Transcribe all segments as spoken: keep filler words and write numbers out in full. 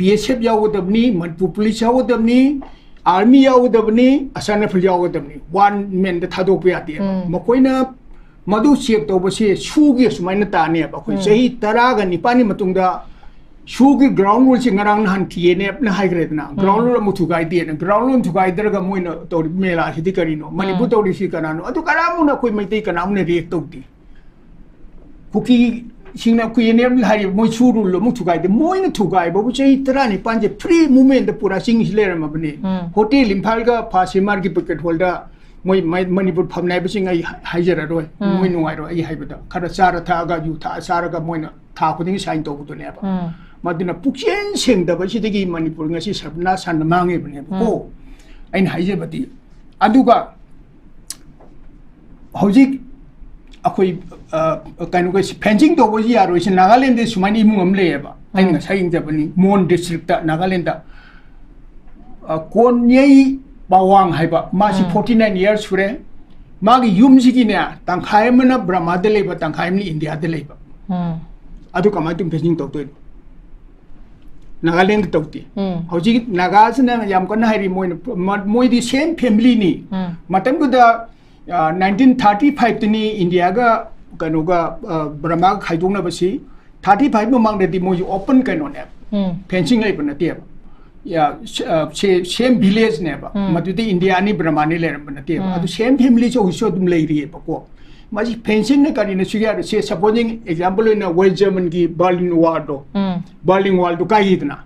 B S F ꯌꯥꯎꯒꯗꯕꯅꯤ, Manipur police ꯌꯥꯎꯒꯗꯕꯅꯤ, army ꯌꯥꯎꯒꯗꯕꯅꯤ, ꯑꯁꯥꯝ ꯔꯥꯏꯐꯜ ꯌꯥꯎꯒꯗꯕꯅꯤ꯫ ꯋꯥꯟ ꯃꯦꯟꯗ ꯊꯥꯗꯣꯛꯄ ꯌꯥꯗꯦ꯫ ꯎꯝ꯫ ꯃꯈꯣꯏꯅ ꯃꯗꯨ ꯆꯦꯛ ꯇꯧꯕꯁꯦ ꯁꯨꯒꯤ ꯑꯁꯨꯃꯥꯏꯅ ꯇꯥꯅꯦꯕ꯫ ꯑꯩꯈꯣꯏ ꯎꯝ꯫ ꯆꯍꯤ ꯇꯔꯥꯒ ꯅꯤꯄꯥꯟꯒꯤ ꯃꯇꯨꯡꯗ ꯁꯨꯒꯤ ꯒ꯭ꯔꯥꯎꯟ ꯔꯨꯜꯁꯦ ꯉꯔꯥꯡ ꯅꯍꯥꯟ ꯇꯤ ꯑꯦꯟ ꯑꯦꯐꯅ ꯍꯥꯏꯈ꯭ꯔꯦꯗꯅ, ꯎꯝ꯫ ꯒ꯭ꯔꯥꯎꯟ ꯔꯨꯜ ꯑꯃꯨꯛ ꯊꯨꯒꯥꯏꯗꯦꯅ꯫ ꯒ꯭ꯔꯥꯎꯟ ꯔꯨꯜ ꯊꯨꯒꯥꯏꯗ꯭ꯔꯒ ꯃꯣꯏꯅ ꯇꯧꯔꯤꯕ ꯃꯦꯂꯥꯁꯤꯗꯤ ꯀꯔꯤꯅꯣ? ꯃꯅꯤꯄꯨꯔ ꯎꯝ꯫ ꯇꯧꯔꯤꯁꯤ ꯀꯅꯥꯅꯣ? ꯑꯗꯨ ꯀꯅꯥꯃꯨꯛꯅ ꯑꯩꯈꯣꯏ ꯃꯩꯇꯩ ꯀꯅꯥꯃꯨꯛꯅ ꯔꯤꯌꯦꯛ ꯇꯧꯗꯦ꯫ ꯀꯨꯀꯤꯁꯤꯡꯅ ꯀꯨꯀꯤ ꯑꯦꯟ ꯑꯦꯐ ꯍꯥꯏꯔꯤꯕ ꯃꯣꯏ ꯁꯨ ꯔꯨꯜꯗꯣ ꯑꯃꯨꯛ ꯊꯨꯒꯥꯏꯗꯦ꯫ ꯃꯣꯏꯅ ꯊꯨꯒꯥꯏꯕꯕꯨ ꯆꯍꯤ ꯇꯔꯥꯅꯤꯄꯥꯟꯁꯦ ꯐ꯭ꯔꯤ ꯃꯨꯚꯃꯦꯟꯗ ꯄꯨꯔꯥ ꯆꯤꯡꯁꯤ ꯂꯩꯔꯝꯃꯕꯅꯤ꯫ ꯎꯝ꯫ ꯍꯣꯇꯦꯜ ꯏꯝꯐꯥꯜꯒ ꯐꯥꯁ ꯑꯦꯝ ꯑꯥꯔꯒꯤ ꯕꯦꯡꯀꯦꯠ ꯍꯣꯜꯗ ꯃꯣꯏ ꯃꯩ-, ꯃꯅꯤꯄꯨꯔ ꯐꯝꯅꯥꯏꯕꯁꯤꯡ ꯑꯩ ꯍꯥꯏ-, ꯍꯥꯏꯖꯔꯔꯣꯏ꯫ ꯎꯝ꯫ ꯃꯣꯏ ꯅꯨꯡꯉꯥꯏꯔꯣꯏ ꯑꯩ ꯍꯥꯏꯕꯗ꯫ ꯈꯔ ꯆꯥꯔ ꯊꯛꯑꯒ, ꯌꯨ ꯊꯛꯑ ꯆꯥꯔꯒ ꯃꯣꯏꯅ ꯊꯥ ꯈꯨꯗꯤꯡꯒꯤ ꯁꯥꯏꯟ ꯇꯧꯕꯗꯨꯅꯦꯕ꯫ ꯎꯝ꯫ ꯃꯗꯨꯅ ꯄꯨꯛꯆꯦꯟ ꯁꯦꯡꯗꯕꯁꯤꯗꯒꯤ ꯃꯅꯤꯄꯨꯔ ꯉꯁꯤ ꯁꯔꯕꯅꯥꯁ ꯁꯥꯟꯅ ꯃꯥꯡꯉꯤꯕꯅꯦꯕꯀꯣ꯫ ꯎꯝ꯫ ꯑꯩꯅ ꯍꯥꯏꯖꯕꯗꯤ, ꯑꯗꯨꯒ ꯍꯧꯖꯤꯛ ꯑꯩꯈꯣꯏ, ꯑ, ꯀꯩꯅꯣꯒ ꯐꯦꯟꯁꯤꯡ ꯇꯧꯕꯁꯤ ꯌꯥꯔꯣꯏꯁꯤ ꯅꯥꯒꯥꯂꯦꯟꯗ ꯁꯨꯃꯥꯏꯅ ꯏꯃꯨꯡ ꯑꯃ ꯂꯩꯌꯦꯕ꯫ ꯑꯩꯅ ꯎꯝ꯫ ꯉꯁꯥꯏ ꯌꯦꯡꯖꯕꯅꯤ, ꯃꯣꯟ ꯗꯤꯁꯇ꯭ꯔꯤꯛꯇ, ꯅꯥꯒꯥꯂꯦꯟꯗ꯫ ꯑ, ꯀꯣꯟꯌꯩ ꯄꯥꯋꯥꯡ ꯍꯥꯏꯕ, ꯃꯥꯁꯤ ꯎꯝ꯫ forty nine years ꯁꯨꯔꯦ꯫ ꯃꯥꯒꯤ ꯌꯨꯝꯁꯤꯒꯤꯅꯦ, ꯇꯪꯈꯥꯏ ꯑꯃꯅ ꯕꯔꯃꯥꯗ ꯂꯩꯕ, ꯇꯪꯈꯥꯏ ꯑꯃꯅ ꯏꯟꯗꯤꯌꯥꯗ ꯂꯩꯕ꯫ ꯎꯝ꯫ ꯑꯗꯨ ꯀꯃꯥꯏꯅ ꯇꯧꯅ ꯐꯦꯟꯁꯤꯡ ꯇꯧꯗꯣꯏꯅꯣ? ꯅꯥꯒꯥꯂꯦꯟꯗ ꯇꯧꯗꯦ꯫ ꯎꯝ꯫ ꯍꯧꯖꯤꯛ ꯅꯥꯒꯥꯁꯤꯅ ꯌꯥꯝ ꯀꯟꯅ ꯍꯥꯏꯔꯤ, ꯃꯣꯏꯅ, ꯃ-, ꯃꯣꯏꯗꯤ ꯁꯦꯝ ꯐꯦꯃꯤꯂꯤꯅꯤ꯫ ꯎꯝ꯫ ꯃꯇꯝꯗꯨꯗ, ꯑ, nineteen thirty five ꯇꯅꯤ ꯏꯟꯗꯤꯌꯥꯒ ꯀꯩꯅꯣꯒ, ꯑ, ꯕꯔꯃꯥꯒ ꯈꯥꯏꯗꯣꯛꯅꯕꯁꯤ꯫ Thirty five ꯃꯃꯥꯡꯗꯗꯤ ꯃꯣꯏꯁꯨ ꯑꯣꯄꯟ ꯀꯩꯅꯣꯅꯦꯕ꯫ ꯎꯝ꯫ ꯐꯦꯟꯁꯤꯡ ꯂꯩꯕ ꯅꯠꯇꯦꯕ꯫ ꯌꯥ, ꯁ-, ꯑ, ꯁꯦ-, ꯁꯦꯝ ꯚꯤꯂꯦꯖꯅꯦꯕ꯫ ꯎꯝ꯫ ꯃꯗꯨꯗꯤ ꯏꯟꯗꯤꯌꯥꯅꯤ ꯕꯔꯃꯥꯅꯤ ꯂꯩꯔꯝꯕ ꯅꯠꯇꯦꯕ꯫ ꯎꯝ꯫ ꯑꯗꯨ ꯁꯦꯝ ꯐꯦꯃꯤꯂꯤꯁꯨ ꯍꯧꯖꯤꯛꯁꯨ ꯑꯗꯨꯝ ꯂꯩꯔꯤꯑꯕꯀꯣ꯫ ꯃꯁꯤ ꯐꯦꯟꯁꯤꯡꯅ ꯀꯔꯤꯅ ꯁꯨ ꯌꯥꯔꯣꯏ? ꯁꯦ, supposing example ꯑꯣꯏꯅ ꯋꯦꯁ ꯖꯔꯃꯟꯒꯤ ꯕꯔꯂꯤꯟ ꯋꯥꯜꯗꯣ, ꯎꯝ꯫ ꯕꯔꯂꯤꯟ ꯋꯥꯜꯗꯣ ꯀꯥꯏꯗꯅ?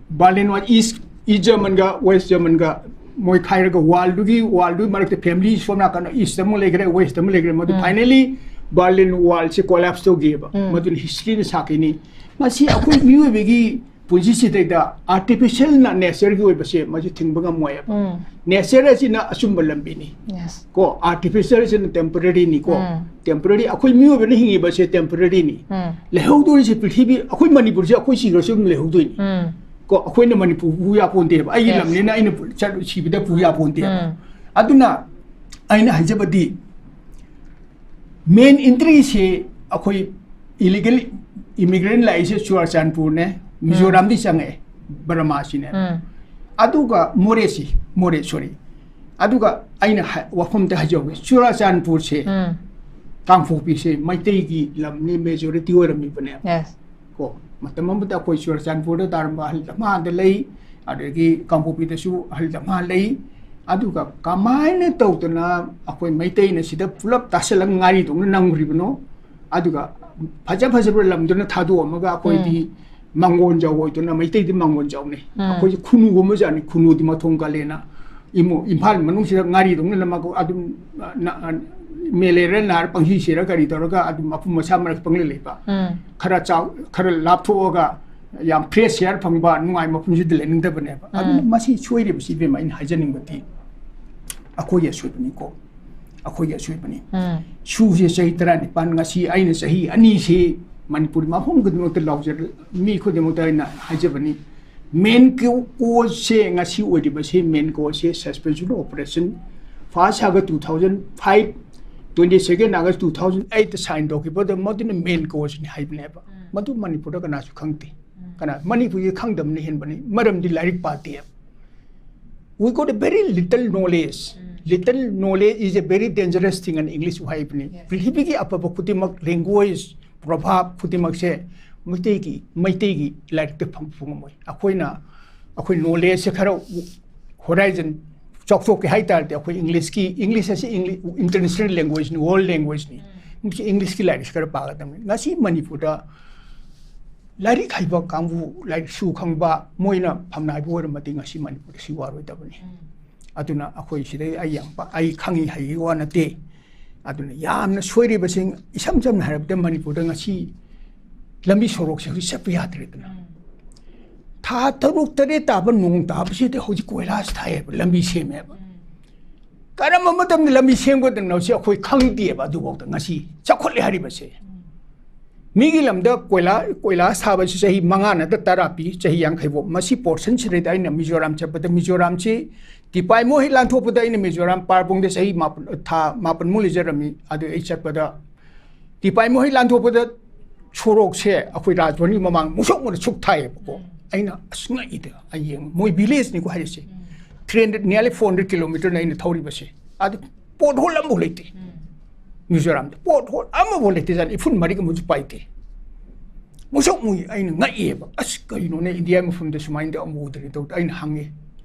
ꯕꯔꯂꯤꯟ ꯋꯥꯜ ꯏꯁ, ꯏꯁ ꯖꯔꯃꯟꯒ ꯋꯦꯁ ꯖꯔꯃꯟꯒ ꯃꯣꯏ ꯈꯥꯏꯔꯒ ꯋꯥꯜꯗꯨꯒꯤ, ꯋꯥꯜꯗꯨꯒꯤ ꯃꯔꯛꯇ ꯐꯦꯃꯤꯂꯤ ꯁꯣꯝ ꯅꯥꯀꯟꯗ ꯏꯁꯇ ꯑꯃ ꯂꯩꯈ꯭ꯔꯦ, ꯋꯦꯁꯇ ꯑꯃ ꯂꯩꯈ꯭ꯔꯦ꯫ ꯃꯗꯨ ꯎꯝ꯫ Finally ꯕꯔꯂꯤꯟ ꯋꯥꯜꯁꯦ ꯀꯣꯂꯥꯞꯁ ꯇꯧꯈꯤꯑꯕ꯫ ꯎꯝ꯫ ꯃꯗꯨꯅ ꯍꯤꯁꯇ꯭ꯔꯤꯅ ꯁꯥꯈꯤꯅꯤ꯫ ꯃꯁꯤ ꯑꯩꯈꯣꯏ ꯃꯤꯑꯣꯏꯕꯒꯤ ꯄꯨꯟꯁꯤꯁꯤꯗꯩꯗ ꯑꯥꯔꯇꯤꯐꯤꯁꯤꯌꯦꯜꯅ ꯅꯦꯆꯔꯒꯤ ꯑꯣꯏꯕꯁꯦ ꯃꯁꯤ ꯊꯤꯡꯕ ꯉꯝꯃꯣꯏꯑꯕ꯫ ꯎꯝ꯫ ꯅꯦꯆꯔ ꯑꯁꯤꯅ ꯑꯆꯨꯝꯕ ꯂꯝꯕꯤꯅꯤ꯫ Yes꯫ ꯀꯣ, ꯑꯥꯔꯇꯤꯐꯤꯁꯤꯌꯦꯜꯁꯤꯅ temporary ꯅꯤꯀꯣ꯫ ꯎꯝ꯫ Temporary, ꯑꯩꯈꯣꯏ ꯃꯤꯑꯣꯏꯕꯅ ꯍꯤꯡꯉꯤꯕꯁꯦ temporary ꯅꯤ꯫ ꯎꯝ꯫ ꯂꯩꯍꯧꯗꯣꯔꯤꯁꯦ ꯄ꯭ꯔꯤꯊꯤꯕꯤ, ꯑꯩꯈꯣꯏ ꯃꯅꯤꯄꯨꯔꯁꯦ ꯑꯩꯈꯣꯏ ꯁꯤꯈ꯭ꯔꯁꯨ ꯑꯗꯨꯝ ꯂꯩꯍꯧꯗꯣꯏꯅꯤ꯫ ꯎꯝ꯫ ꯀꯣ, ꯑꯩꯈꯣꯏꯅ ꯃꯅꯤꯄꯨꯔ ꯄꯨ ꯌꯥꯄꯣꯟꯇꯦꯕ꯫ ꯑꯩꯒꯤ Yes꯫ ꯂꯝꯅꯤꯅ ꯑꯩꯅ ꯄꯨ-, ꯆꯠꯂꯨ ꯁꯤꯕꯗ ꯄꯨ ꯌꯥꯄꯣꯟꯇꯦꯕ꯫ ꯎꯝ꯫ ꯑꯗꯨꯅ ꯑꯩꯅ ꯍꯥꯏꯖꯕꯗꯤ main entry ꯁꯦ ꯑꯩꯈꯣꯏ illegal immigrant ꯂꯥꯛꯏꯁꯦ ꯆꯨꯔꯥꯆꯥꯟꯄꯨꯔꯅꯦ, ꯃꯤꯖꯣꯔꯥꯝꯗꯤ ꯆꯪꯉꯛꯑꯦ, ꯕꯔꯃꯥꯁꯤꯅꯦ꯫ ꯎꯝ. ꯑꯗꯨꯒ ꯃꯣꯔꯦꯁꯤ, ꯃꯣꯔꯦ, sorry꯫ ꯑꯗꯨꯒ ꯑꯩꯅ ꯍꯥꯏ-, ꯋꯥꯐꯝꯗ ꯍꯥꯏꯖꯍꯧꯒꯦ, ꯆꯨꯔꯥꯆꯥꯟꯄꯨꯔꯁꯦ ꯎꯝ. ꯀꯥꯡꯄꯣꯛꯄꯤꯁꯦ ꯃꯩꯇꯩꯒꯤ ꯂꯝꯅꯤ, majority ꯑꯣꯏꯔꯝꯃꯤꯕꯅꯦ꯫ Yes. ꯀꯣ, ꯃꯇꯝ ꯑꯃꯗ ꯑꯩꯈꯣꯏ ꯆꯨꯔꯥꯆꯥꯟꯄꯨꯔꯗ ꯇꯥꯔꯝꯕ ꯑꯍꯜ ꯗꯃꯥꯗ ꯂꯩ, ꯑꯗꯒꯤ ꯀꯥꯡꯄꯣꯛꯄꯤꯗꯁꯨ ꯑꯍꯜ ꯗꯃꯥ ꯂꯩ꯫ ꯑꯗꯨꯒ ꯀꯃꯥꯏꯅ ꯇꯧꯗꯅ ꯑꯩꯈꯣꯏ ꯃꯩꯇꯩꯅ ꯁꯤꯗ ꯄꯨꯂꯞ ꯇꯥꯁꯜꯂꯒ ꯉꯥꯔꯤꯗꯧꯅ ꯅꯝꯈ꯭ꯔꯤꯕꯅꯣ? ꯑꯗꯨꯒ ꯐꯖ ꯐꯖꯕ ꯂꯝꯗꯨꯅ ꯊꯥꯗꯣꯛꯑꯝꯃꯒ ꯑꯩꯈꯣꯏꯗꯤ ꯃꯪꯒꯣꯟꯖꯥꯎ ꯑꯣꯏꯗꯨꯅ, ꯃꯩꯇꯩꯗꯤ ꯃꯪꯒꯣꯟꯖꯥꯎꯅꯤ꯫ ꯎꯝ. ꯑꯩꯈꯣꯏꯁꯦ ꯈꯨꯅꯨꯒꯨꯝꯕꯖꯥꯠꯅꯤ, ꯈꯨꯅꯨꯗꯤ ꯃꯊꯣꯡ ꯀꯜꯂꯦꯅ꯫ ꯏꯃꯨ-, ꯏꯝꯐꯥꯜ ꯃꯅꯨꯡꯁꯤꯗ ꯉꯥꯔꯤꯗꯧꯅ ꯅꯝꯃꯒ ꯑꯗꯨꯝ, ꯑ, ꯅ-, ꯑ, ꯃꯦꯂꯦꯔꯤꯌꯥ ꯅꯥꯔ ꯄꯪꯁꯤ ꯁꯤꯔ ꯀꯔꯤ ꯇꯧꯔꯒ ꯑꯗꯨꯝ ꯃꯄꯨꯝ ꯃꯁꯥ ꯃꯔꯛꯇ ꯄꯪꯂꯩ ꯂꯩꯕ꯫ ꯎꯝ. ꯈꯔ ꯆꯥꯎ-, ꯈꯔ ꯂꯥꯞꯊꯣꯛꯑꯒ ꯌꯥꯝ fresh air ꯐꯪꯕ, ꯅꯨꯡꯉꯥꯏ ꯃꯐꯝꯁꯤꯗ ꯂꯩꯅꯤꯡꯗꯕꯅꯦꯕ꯫ ꯑꯗꯨꯅ ꯎꯝ. ꯃꯁꯤ ꯁꯣꯏꯔꯤꯕꯁꯤ, ꯏꯕꯦꯝꯃ, ꯑꯩꯅ ꯍꯥꯏꯖꯅꯤꯡꯕꯗꯤ ꯑꯩꯈꯣꯏꯒꯤ ꯑꯁꯣꯏꯕꯅꯤꯀꯣ, ꯑꯩꯈꯣꯏꯒꯤ ꯑꯁꯣꯏꯕꯅꯤ꯫ ꯎꯝ. ꯁꯨꯁꯦ ꯆꯍꯤ ꯇꯔꯥꯅꯤꯄꯥꯟ, ꯉꯁꯤ ꯑꯩꯅ ꯆꯍꯤ ꯑꯅꯤꯁꯤ ꯃꯅꯤꯄꯨꯔꯤ ꯃꯐꯝ ꯈꯨꯗꯤꯡꯃꯛꯇ ꯂꯥꯎꯖꯔ-, ꯃꯤ ꯈꯨꯗꯤꯡꯃꯛꯇ ꯑꯩꯅ ꯍꯥꯏꯖꯕꯅꯤ, main causeꯁꯦ ꯉꯁꯤ ꯑꯣꯏꯔꯤꯕꯁꯤ, main causeꯁꯦ suspension of operation, first August two thousand five, twenty second August two thousand eight sign ꯇꯧꯈꯤꯕꯗ ꯃꯗꯨꯅ main causeꯅꯤ ꯍꯥꯏꯕꯅꯦꯕ꯫ ꯃꯗꯨ ꯃꯅꯤꯄꯨꯔꯗ ꯀꯅꯥꯁꯨ ꯈꯪꯗꯦ꯫ ꯀꯅꯥ? ꯃꯅꯤꯄꯨꯔꯒꯤ ꯈꯪꯗꯕꯅ ꯍꯦꯟꯕꯅꯤ, ꯃꯔꯝꯗꯤ ꯂꯥꯏꯔꯤꯛ ꯄꯥꯗꯦ꯫ We got a very little knowledge. Little knowledge is a very dangerous thing, and English ꯍꯥꯏꯕꯅꯤ꯫ Yes. ꯄ꯭ꯔꯤꯊꯤꯕꯤꯒꯤ ꯑꯐꯕ ꯈꯨꯗꯤꯡꯃꯛ, language, proverb ꯈꯨꯗꯤꯡꯃꯛꯁꯦ ꯃꯩꯇꯩꯒꯤ, ꯃꯩꯇꯩꯒꯤ ꯂꯥꯏꯔꯤꯛꯇ ꯐꯪ-, ꯐꯪꯉꯝꯃꯣꯏ꯫ ꯑꯩꯈꯣꯏꯅ, ꯑꯩꯈꯣꯏ knowledgeꯁꯦ ꯈꯔ horizon ꯆꯥꯎꯊꯣꯛꯀꯦ ꯍꯥꯏ ꯇꯥꯔꯗꯤ, ꯑꯩꯈꯣꯏ Englishꯀꯤ, English ꯑꯁꯤ English, international languageCO ꯅꯤ, world language« Englishꯀꯤ ꯂꯥꯏꯔꯤꯛꯁꯦ ꯈꯔ ꯄꯥꯒꯗꯕꯅꯤ꯫ ꯉꯁꯤ ꯃꯅꯤꯄꯨꯔꯗ ꯂꯥꯏꯔꯤꯛ ꯍꯩꯕ ꯀꯥꯡꯕꯨ, ꯂꯥꯏꯔꯤꯛꯁꯨ ꯈꯪꯕ, ꯃꯣꯏꯅ ꯐꯝꯅ ꯍꯥꯏꯕ ꯑꯣꯏꯔꯝꯃꯗꯤ ꯉꯁꯤ ꯃꯅꯤꯄꯨꯔꯗ ꯁꯤ ꯋꯥꯔꯣꯏꯗꯕꯅꯤ꯫ ꯑꯗꯨꯅ ꯑꯩꯈꯣꯏ ꯁꯤꯗꯩ ꯑꯩ ꯌꯥꯝ ꯄ-, ꯑꯩ ꯈꯪꯉꯤ ꯍꯩꯒꯤ ꯋꯥ ꯅꯠꯇꯦ꯫ ꯑꯗꯨꯅ ꯌꯥꯝꯅ ꯁꯣꯏꯔꯤꯕꯁꯤꯡ, ꯏꯁꯝ ꯁꯝꯅ ꯍꯥꯏꯔꯕꯗ ꯃꯅꯤꯄꯨꯔꯗ ꯉꯁꯤ ꯂꯝꯕꯤ ꯁꯣꯔꯣꯛꯁꯦ ꯍꯧꯖꯤꯛ ꯆꯠꯄ ꯌꯥꯗ꯭ꯔꯦꯗꯅ꯫ ꯊꯥ ꯇꯔꯨꯛ ꯇꯔꯦꯠ ꯇꯥꯕ ꯅꯣꯡ ꯇꯥꯕꯁꯤꯗ ꯍꯧꯖꯤꯛ ꯀꯣꯏꯂꯥꯁ ꯊꯥꯏꯌꯦꯕ, ꯂꯝꯕꯤ ꯁꯦꯝꯃꯦꯕ꯫ ꯀꯔꯝꯕ ꯃꯇꯝꯗ ꯂꯝꯕꯤ ꯁꯦꯝꯒꯗꯕꯅꯣꯁꯤ ꯑꯩꯈꯣꯏ ꯈꯪꯗꯦꯕ꯫ ꯑꯗꯨꯐꯥꯎꯗ ꯉꯁꯤ ꯆꯥꯎꯈꯠꯂꯦ ꯍꯥꯏꯔꯤꯕꯁꯦ꯫ ꯃꯤꯒꯤ ꯂꯝꯗ ꯀꯣꯏꯂꯥ, ꯀꯣꯏꯂꯥꯁ ꯊꯥꯕꯁꯤ ꯆꯍꯤ ꯃꯉꯥ ꯅꯠꯇ꯭ꯔ ꯇꯔꯥ ꯄꯤ, ꯆꯍꯤ ꯌꯥꯡꯈꯩ ꯐꯥꯎ꯫ ꯃꯁꯤ portionꯁꯤꯗꯩꯗ ꯑꯩꯅ ꯃꯤꯖꯣꯔꯥꯝ ꯆꯠꯄꯗ, ꯃꯤꯖꯣꯔꯥꯝꯁꯤ ꯇꯤꯄꯥꯏꯃꯣ ꯍꯦꯛ ꯂꯥꯟꯊꯣꯛꯄꯗ, ꯑꯩꯅ ꯃꯤꯖꯣꯔꯥꯝ ꯄꯥꯔꯕꯣꯡꯗ ꯆꯍꯤ ꯃꯥꯄꯟ, ꯊꯥ ꯃꯥꯄꯟꯃꯨꯛ ꯂꯩꯖꯔꯝꯃꯤ꯫ ꯑꯗꯨ ꯑꯩ ꯆꯠꯄꯗ, ꯇꯤꯄꯥꯏꯃꯣ ꯍꯦꯛ ꯂꯥꯟꯊꯣꯛꯄꯗ ꯁꯣꯔꯣꯛꯁꯦ ꯑꯩꯈꯣꯏ ꯔꯥꯖꯚꯕꯟꯒꯤ ꯃꯃꯥꯡ ꯃꯨꯁꯨꯛ ꯃꯨꯅ ꯁꯨꯛ ꯊꯥꯏꯌꯦꯕꯀꯣ꯫ ꯑꯩꯅ ꯑꯁ ꯉꯛꯏꯗ, ꯑꯩ ꯌꯦꯡꯉꯨ, ꯃꯣꯏ ꯚꯤꯂꯦꯖꯅꯤꯀꯣ ꯍꯥꯏꯔꯤꯁꯦ꯫ Three hundred, nearly four hundred kilometerꯅ ꯑꯩꯅ ꯊꯧꯔꯤꯕꯁꯦ꯫ ꯑꯗꯨ ꯄꯣꯠ ꯍꯣꯜ ꯑꯃꯐꯥꯎ ꯂꯩꯇꯦ꯫ ꯃꯤꯖꯣꯔꯥꯝꯗ ꯄꯣꯠ ꯍꯣꯜ ꯑꯃꯐꯥꯎ ꯂꯩꯇꯦ ꯖꯥꯠꯅꯤ, ꯏꯐꯨꯟ ꯃꯔꯤꯛ ꯑꯃꯁꯨ ꯄꯥꯏꯗꯦ꯫ ꯃꯨꯁꯨꯛ ꯃꯨꯏ꯫ ꯑꯩꯅ ꯉꯛꯑꯦꯕ, ꯑꯁ ꯀꯩꯅꯣꯅꯦ, ꯏꯟꯗꯤꯌꯥ ꯃꯐꯝꯗ ꯁꯨꯃꯥꯏꯅ ꯑꯃꯨꯛ ꯎꯗ꯭ꯔꯤ ꯇꯧꯗ ꯑꯩꯅ ꯍꯪꯉꯦ꯫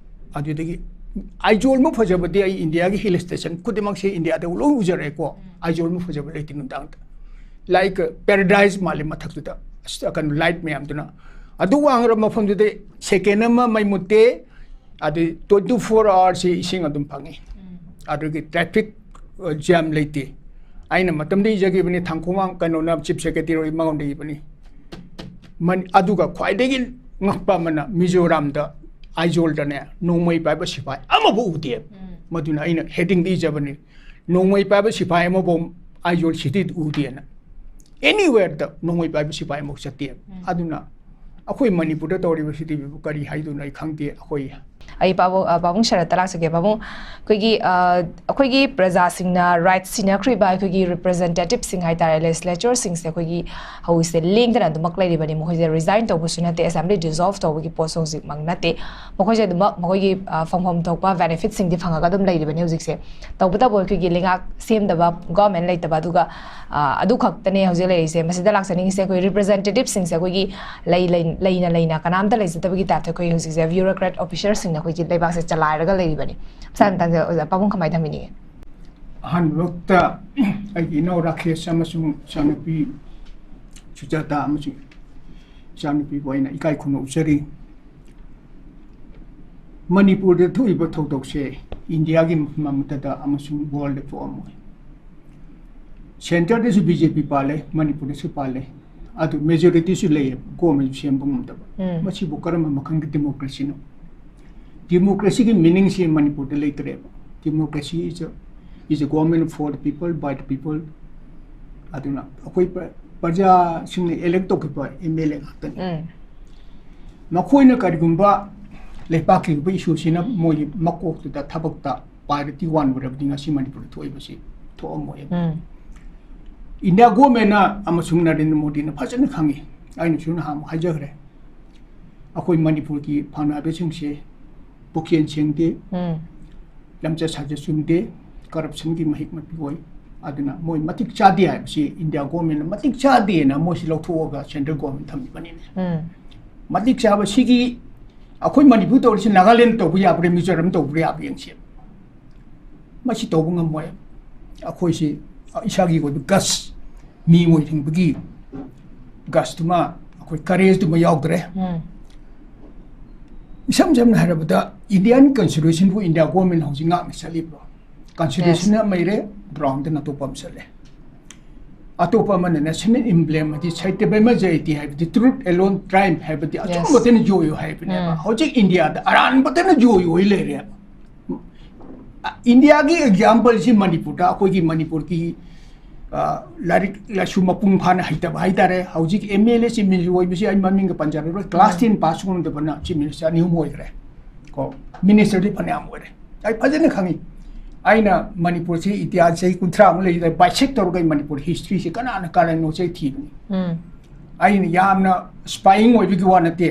ꯑꯗꯨꯗꯒꯤ ꯑꯥꯏꯖꯣꯜꯃꯨꯛ ꯐꯖꯕꯗꯤ ꯑꯩ ꯏꯟꯗꯤꯌꯥꯒꯤ ꯍꯤꯜ ꯁ꯭ꯇꯦꯁꯟ ꯈꯨꯗꯤꯡꯃꯛꯁꯦ ꯏꯟꯗꯤꯌꯥꯗ ꯂꯣꯏ ꯎꯖꯔꯦꯀꯣ꯫ ꯑꯥꯏꯖꯣꯜꯃꯨꯛ ꯐꯖꯕ ꯂꯩꯇꯦ ꯅꯨꯡꯗꯥꯡꯗ꯫ ꯂꯥꯏꯛ ꯄꯦꯔꯥꯗꯥꯏꯁ ꯃꯥꯜꯂꯦ ꯃꯊꯛꯇꯨꯗ꯫ ꯑꯁ ꯀꯩꯅꯣ ꯂꯥꯏꯠ ꯃꯌꯥꯝꯗꯨꯅ꯫ ꯑꯗꯨ ꯋꯥꯡꯈ꯭ꯔꯕ ꯃꯐꯝꯗꯨꯗ ꯁꯦꯀꯦꯟ ꯑꯃ ꯃꯩ ꯃꯨꯠꯇꯦ꯫ ꯑꯗꯨ twenty four hoursꯁꯤ ꯏꯁꯤꯡ ꯑꯗꯨꯝ ꯐꯪꯉꯤ꯫ ꯑꯗꯨꯒꯤ ꯇ꯭ꯔꯥꯐꯤꯛ ꯖꯥꯝ ꯂꯩꯇꯦ꯫ ꯑꯩꯅ ꯃꯇꯝꯗ ꯏꯖꯈꯤꯕꯅꯤ, ꯊꯥꯡꯈꯣꯡ ꯀꯩꯅꯣꯅ ꯆꯤꯐ ꯁꯦꯀ꯭ꯔꯦꯇꯔꯤ ꯑꯣꯏ ꯃꯉꯣꯟꯗ ꯏꯕꯅꯤ꯫ ꯃꯅꯤ-, ꯑꯗꯨꯒ ꯈ꯭ꯋꯥꯏꯗꯒꯤ ꯉꯛꯄ ꯑꯃꯅ ꯃꯤꯖꯣꯔꯥꯝꯗ, ꯑꯥꯏꯖꯣꯜꯗꯅꯦ, ꯅꯣꯡꯃꯩ ꯄꯥꯏꯕ ꯁꯤꯐꯥꯏ ꯑꯃꯐꯥꯎ ꯎꯗꯦ꯫ ꯃꯗꯨꯅ ꯑꯩꯅ ꯍꯦꯗꯤꯡꯗ ꯏꯖꯕꯅꯤ, "ꯅꯣꯡꯃꯩ ꯄꯥꯏꯕ ꯁꯤꯐꯥꯏ ꯑꯃꯐꯥꯎ ꯑꯥꯏꯖꯣꯜ ꯁꯤꯇꯤꯗ ꯎꯗꯦꯅ꯫ ꯑꯦꯅꯤꯋꯦꯔꯗ ꯅꯣꯡꯃꯩ ꯄꯥꯏꯕ ꯁꯤꯐꯥꯏ ꯑꯃꯐꯥꯎ ꯆꯠꯇꯦ"꯫ ꯑꯗꯨꯅ ꯑꯩꯈꯣꯏ ꯃꯅꯤꯄꯨꯔꯗ ꯇꯧꯔꯤꯕꯁꯤꯗꯤ ꯀꯔꯤ ꯍꯥꯏꯗꯣꯏꯅꯣ ꯑꯩ ꯈꯪꯗꯦ꯫ ꯑꯩꯈꯣꯏ ꯑꯩ ꯄꯥꯕꯨꯡ, ꯑ, ꯄꯥꯕꯨꯡ ꯁꯔꯠꯇ ꯂꯥꯛꯆꯒꯦ꯫ ꯄꯥꯕꯨꯡ, ꯑꯩꯈꯣꯏꯒꯤ, ꯑ, ꯑꯩꯈꯣꯏꯒꯤ ꯄ꯭ꯔꯖꯥꯁꯤꯡꯅ ꯔꯥꯏꯠ ꯁꯤꯟꯅꯈ꯭ꯔꯤꯕ ꯑꯩꯈꯣꯏꯒꯤ ꯔꯤꯄ꯭ꯔꯖꯦꯟꯇꯦꯇꯤꯚꯁꯤꯡ ꯍꯥꯏꯇꯥꯔꯦ, ꯂꯦꯖꯤꯁꯂꯦꯆꯔꯁꯤꯡꯁꯦ ꯑꯩꯈꯣꯏꯒꯤ ꯍꯧꯖꯤꯛꯁꯦ ꯂꯦꯡꯗꯅ ꯑꯗꯨꯃꯛ ꯂꯩꯔꯤꯕꯅꯤ꯫ ꯃꯈꯣꯏꯁꯦ ꯔꯤꯖꯥꯏꯟ ꯇꯧꯕꯁꯨ ꯅꯠꯇꯦ, ꯑꯦꯁꯦꯝꯕ꯭ꯂꯤ ꯗꯤꯖꯣꯜꯚ ꯇꯧꯕꯒꯤ ꯄꯣꯠꯁꯨ ꯍꯧꯖꯤꯛꯃꯛ ꯅꯠꯇꯦ꯫ ꯃꯈꯣꯏꯁꯦ ꯑꯗꯨꯃꯛ ꯃꯈꯣꯏꯒꯤ, ꯑ, ꯐꯪꯐꯝ ꯊꯣꯛꯄ ꯕꯦꯅꯤꯐꯤꯠꯁꯤꯡꯗꯤ ꯐꯪꯉꯒ ꯑꯗꯨꯝ ꯂꯩꯔꯤꯕꯅꯤ ꯍꯧꯖꯤꯛꯁꯦ꯫ ꯇꯧꯕꯇꯕꯨ ꯑꯩꯈꯣꯏꯒꯤ ꯂꯩꯉꯥꯛ ꯁꯦꯝꯗꯕ, ꯒꯣꯔꯃꯦꯟ ꯂꯩꯇꯕ, ꯑꯗꯨꯒ, ꯑ, ꯑꯗꯨ ꯈꯛꯇꯅꯦ ꯍꯧꯖꯤꯛ ꯂꯩꯔꯤꯁꯦ꯫ ꯃꯁꯤꯗ ꯂꯥꯛꯆꯅꯤꯡꯉꯤꯁꯦ ꯑꯩꯈꯣꯏ ꯔꯤꯄ꯭ꯔꯖꯦꯟꯇꯦꯇꯤꯚꯁꯤꯡꯁꯦ ꯑꯩꯈꯣꯏꯒꯤ ꯂꯩ, ꯂꯩ, ꯂꯩꯅ ꯂꯩꯅ ꯀꯅꯥꯝꯇ ꯂꯩꯖꯗꯕꯒꯤ ꯇꯥꯏꯞꯇ ꯑꯩꯈꯣꯏ ꯍꯧꯖꯤꯛꯁꯦ ꯕ꯭ꯌꯨꯔꯣꯀ꯭ꯔꯦꯠ ꯑꯣꯐꯤꯁꯔꯁꯤꯡꯅ ꯑꯩꯈꯣꯏꯒꯤ ꯂꯩꯕꯥꯛꯁꯦ ꯆꯂꯥꯏꯔꯒ ꯂꯩꯔꯤꯕꯅꯤ꯫ ꯃꯁꯥ ꯃꯊꯟꯇ ꯑꯣꯖꯥ ꯄꯥꯕꯨꯡ ꯀꯃꯥꯏꯅ ꯊꯝꯕꯤꯅꯤꯡꯉꯤ? ꯑꯍꯥꯟꯕꯃꯛꯇ ꯑꯩꯒꯤ ꯏꯅꯥꯎ ꯔꯥꯀꯦꯁ ꯑꯃꯁꯨꯡ ꯏꯆꯥꯅꯨꯄꯤ ꯁꯨꯖꯥꯇꯥ ꯑꯃꯁꯨꯡ ꯏꯆꯥꯅꯨꯄꯤꯕꯨ ꯑꯩꯅ ꯏꯀꯥꯏ ꯈꯨꯝꯅꯧꯖꯔꯤ꯫ ꯃꯅꯤꯄꯨꯔꯗ ꯊꯣꯛꯏꯕ ꯊꯧꯗꯣꯛꯁꯦ ꯏꯟꯗꯤꯌꯥꯒꯤ ꯃꯐꯝ ꯑꯃꯠꯇꯗ ꯑꯃꯁꯨꯡ ꯋꯥꯔꯜꯗ ꯊꯣꯛꯑꯝꯃꯣꯏ꯫ ꯁꯦꯟꯇꯔꯗꯁꯨ ꯕꯤ ꯖꯦ ꯄꯤ ꯄꯥꯜꯂꯦ, ꯃꯅꯤꯄꯨꯔꯗꯁꯨ ꯄꯥꯜꯂꯦ꯫ ꯑꯗꯨ ꯃꯦꯖꯣꯔꯤꯇꯤꯁꯨ ꯂꯩꯌꯦ, ꯒꯣꯔꯃꯦꯟ ꯁꯦꯝꯕ ꯉꯝꯗꯕ꯫ ꯎꯝ꯫ ꯃꯁꯤꯕꯨ ꯀꯔꯝꯕ ꯃꯈꯜꯒꯤ ꯗꯦꯃꯣꯀ꯭ꯔꯦꯁꯤꯅꯣ? ꯗꯦꯃꯣꯀ꯭ꯔꯦꯁꯤꯒꯤ ꯃꯤꯅꯤꯡꯁꯤ ꯃꯅꯤꯄꯨꯔꯗ ꯂꯩꯇ꯭ꯔꯦꯕ꯫ Democracy is a, is a government for the people, by the people. ꯑꯗꯨꯅ ꯑꯩꯈꯣꯏ ꯄ꯭ꯔ-, ꯄ꯭ꯔꯖꯥꯁꯤꯡꯅ ꯏꯂꯦꯛ ꯇꯧꯈꯤꯕ ꯑꯦꯝ ꯑꯦꯜ ꯑꯦ ꯉꯥꯛꯇꯅꯤ꯫ ꯎꯝ꯫ ꯃꯈꯣꯏꯅ ꯀꯔꯤꯒꯨꯝꯕ ꯂꯩꯄꯥꯛꯀꯤ ꯑꯣꯏꯕ ꯏꯁꯨꯁꯤꯅ ꯃꯣꯏꯒꯤ ꯃꯀꯣꯛꯇꯨꯗ ꯊꯕꯛꯇ ꯄ꯭ꯔꯥꯏꯌꯣꯔꯤꯇꯤ ꯋꯥꯟ ꯑꯣꯏꯔꯕꯗꯤ ꯉꯁꯤ ꯃꯅꯤꯄꯨꯔꯗ ꯊꯣꯛꯏꯕꯁꯤ ꯊꯣꯛꯑꯝꯃꯣꯏ꯫ ꯎꯝ꯫ ꯏꯟꯗꯤꯌꯥ ꯒꯣꯔꯃꯦꯟꯅ ꯑꯃꯁꯨꯡ ꯅꯔꯦꯟꯗ꯭ꯔ ꯃꯣꯗꯤꯅ ꯐꯖꯅ ꯈꯪꯉꯤ꯫ ꯑꯩꯅꯁꯨ ꯅꯍꯥꯟꯃꯨꯛ ꯍꯥꯏꯖꯈ꯭ꯔꯦ, ꯑꯩꯈꯣꯏ ꯃꯅꯤꯄꯨꯔꯒꯤ ꯐꯪꯅꯕꯁꯤꯡꯁꯦ ꯄꯨꯛꯆꯦꯜ ꯁꯦꯡꯗꯦ, ꯎꯝ ꯂꯝꯆꯠ ꯁꯥꯖꯠ ꯆꯨꯝꯗꯦ, ꯀꯔꯞꯁꯟꯒꯤ ꯃꯍꯤꯛ ꯃꯄꯤ ꯑꯣꯏ꯫ ꯑꯗꯨꯅ ꯃꯣꯏ ꯃꯇꯤꯛ ꯆꯥꯗꯦ ꯍꯥꯏꯕꯁꯤ ꯏꯟꯗꯤꯌꯥ ꯒꯣꯔꯃꯦꯟꯅ ꯃꯇꯤꯛ ꯆꯥꯗꯦꯅ ꯃꯣꯏꯁꯤ ꯂꯧꯊꯣꯛꯑꯒ ꯁꯦꯟꯇ꯭ꯔꯦꯜ ꯒꯣꯔꯃꯦꯟ ꯊꯝꯃꯤꯕꯅꯤꯅꯦ꯫ ꯎꯝ ꯃꯇꯤꯛ ꯆꯥꯕ ꯁꯤꯒꯤ ꯑꯩꯈꯣꯏ ꯃꯅꯤꯄꯨꯔ ꯇꯧꯔꯤꯁꯤ ꯅꯥꯒꯥꯂꯦꯟ ꯇꯧꯕ ꯌꯥꯕ꯭ꯔꯥ, ꯃꯤꯖꯣꯔꯥꯝ ꯇꯧꯕ ꯌꯥꯕ꯭ꯔꯥ ꯌꯦꯡꯁꯤ꯫ ꯃꯁꯤ ꯇꯧꯕ ꯉꯝꯃꯣꯏ꯫ ꯑꯩꯈꯣꯏꯁꯤ ꯏꯁꯥꯒꯤ ꯑꯣꯏꯕ ꯒꯁ, ꯃꯤ ꯑꯣꯏꯅꯤꯡꯕꯒꯤ ꯒꯁꯇꯨꯃ, ꯑꯩꯈꯣꯏ ꯀꯔꯦꯖꯇꯨꯃ ꯌꯥꯎꯗ꯭ꯔꯦ꯫ ꯎꯝ ꯏꯁꯝ ꯁꯝꯅ ꯍꯥꯏꯔꯕꯗ ꯏꯟꯗꯤꯌꯥꯟ ꯀꯟꯁꯇꯤꯇ꯭ꯌꯨꯁꯟꯕꯨ ꯏꯟꯗꯤꯌꯥ ꯒꯣꯔꯃꯦꯟ ꯍꯧꯖꯤꯛ ꯉꯥꯛꯅ ꯆꯠꯂꯤꯕ꯭ꯔꯣ? ꯀꯟꯁꯇꯤꯇ꯭ꯌꯨꯁꯟ ꯑꯃ ꯂꯩꯔꯦ, ꯒ꯭ꯔꯥꯎꯟꯗꯅ ꯑꯇꯣꯞꯄ ꯑꯃ ꯆꯠꯂꯦ꯫ ꯑꯇꯣꯞꯄ ꯑꯃꯅ ꯅꯦꯁꯅꯦꯜ ꯏꯝꯕ꯭ꯂꯦꯝ ꯍꯥꯏꯗꯤ ꯁꯇ꯭ꯌꯃꯦꯚ ꯖꯌꯇꯦ ꯍꯥꯏꯕꯗꯤ ꯇ꯭ꯔꯨꯠ ꯑꯦꯂꯣꯟ ꯇ꯭ꯔꯥꯏꯝ ꯍꯥꯏꯕꯗꯤ ꯑꯆꯨꯝꯕꯇꯅ ꯖꯣꯏꯌꯨ ꯍꯥꯏꯕꯅꯦꯕ꯫ ꯎꯝ꯫ ꯍꯧꯖꯤꯛ ꯏꯟꯗꯤꯌꯥꯗ ꯑꯔꯥꯟꯕꯇꯅ ꯖꯣꯏꯌꯨ ꯑꯣꯏ ꯂꯩꯔꯦꯕ꯫ ꯏꯟꯗꯤꯌꯥꯒꯤ ꯑꯦꯛꯖꯥꯝꯄꯜꯁꯤ ꯃꯅꯤꯄꯨꯔꯗ, ꯑꯩꯈꯣꯏꯒꯤ ꯃꯅꯤꯄꯨꯔꯒꯤ, ꯑ, ꯂꯥꯏꯔꯤꯛ ꯂꯥꯏꯁꯨ ꯃꯄꯨꯡ ꯐꯥꯅ ꯍꯩꯇꯕ ꯍꯥꯏꯇꯥꯔꯦ꯫ ꯍꯧꯖꯤꯛ M L A chief minister ꯑꯣꯏꯕꯁꯤ ꯑꯩ ꯃꯃꯤꯡꯒ ꯄꯟꯖꯔꯔꯣꯏ, ꯀ꯭ꯂꯥꯁ ꯎꯝ꯫ ꯇꯦꯟ ꯄꯥꯁ ꯉꯝꯗꯕꯅ ꯆꯤꯐ ꯃꯤꯅꯤꯁꯇꯔ ꯑꯅꯤ ꯑꯍꯨꯝ ꯑꯣꯏꯈ꯭ꯔꯦ꯫ ꯀꯣ, ꯃꯤꯅꯤꯁꯇꯔꯗꯤ ꯐꯅꯌꯥꯝ ꯑꯣꯏꯔꯦ꯫ ꯑꯩ ꯐꯖꯅ ꯈꯪꯉꯤ꯫ ꯑꯩꯅ ꯃꯅꯤꯄꯨꯔꯁꯤ ꯏꯇꯤꯍꯥꯁ ꯆꯍꯤ ꯀꯨꯟꯊ꯭ꯔꯥꯃꯨꯛ ꯂꯩꯔꯤꯗ ꯕꯥꯏꯁꯦꯛ ꯇꯧꯔꯒ ꯑꯩ ꯃꯅꯤꯄꯨꯔ ꯍꯤꯁꯇ꯭ꯔꯤꯁꯤ ꯀꯅꯥꯅ ꯀꯔꯥꯏꯅꯣꯁꯦ ꯑꯩ ꯊꯤꯕꯅꯤ꯫ ꯎꯝ ꯑꯩꯅ ꯌꯥꯝꯅ ꯁ꯭ꯄꯥꯏꯌꯤꯡ ꯑꯣꯏꯕꯒꯤ ꯋꯥ ꯅꯠꯇꯦ,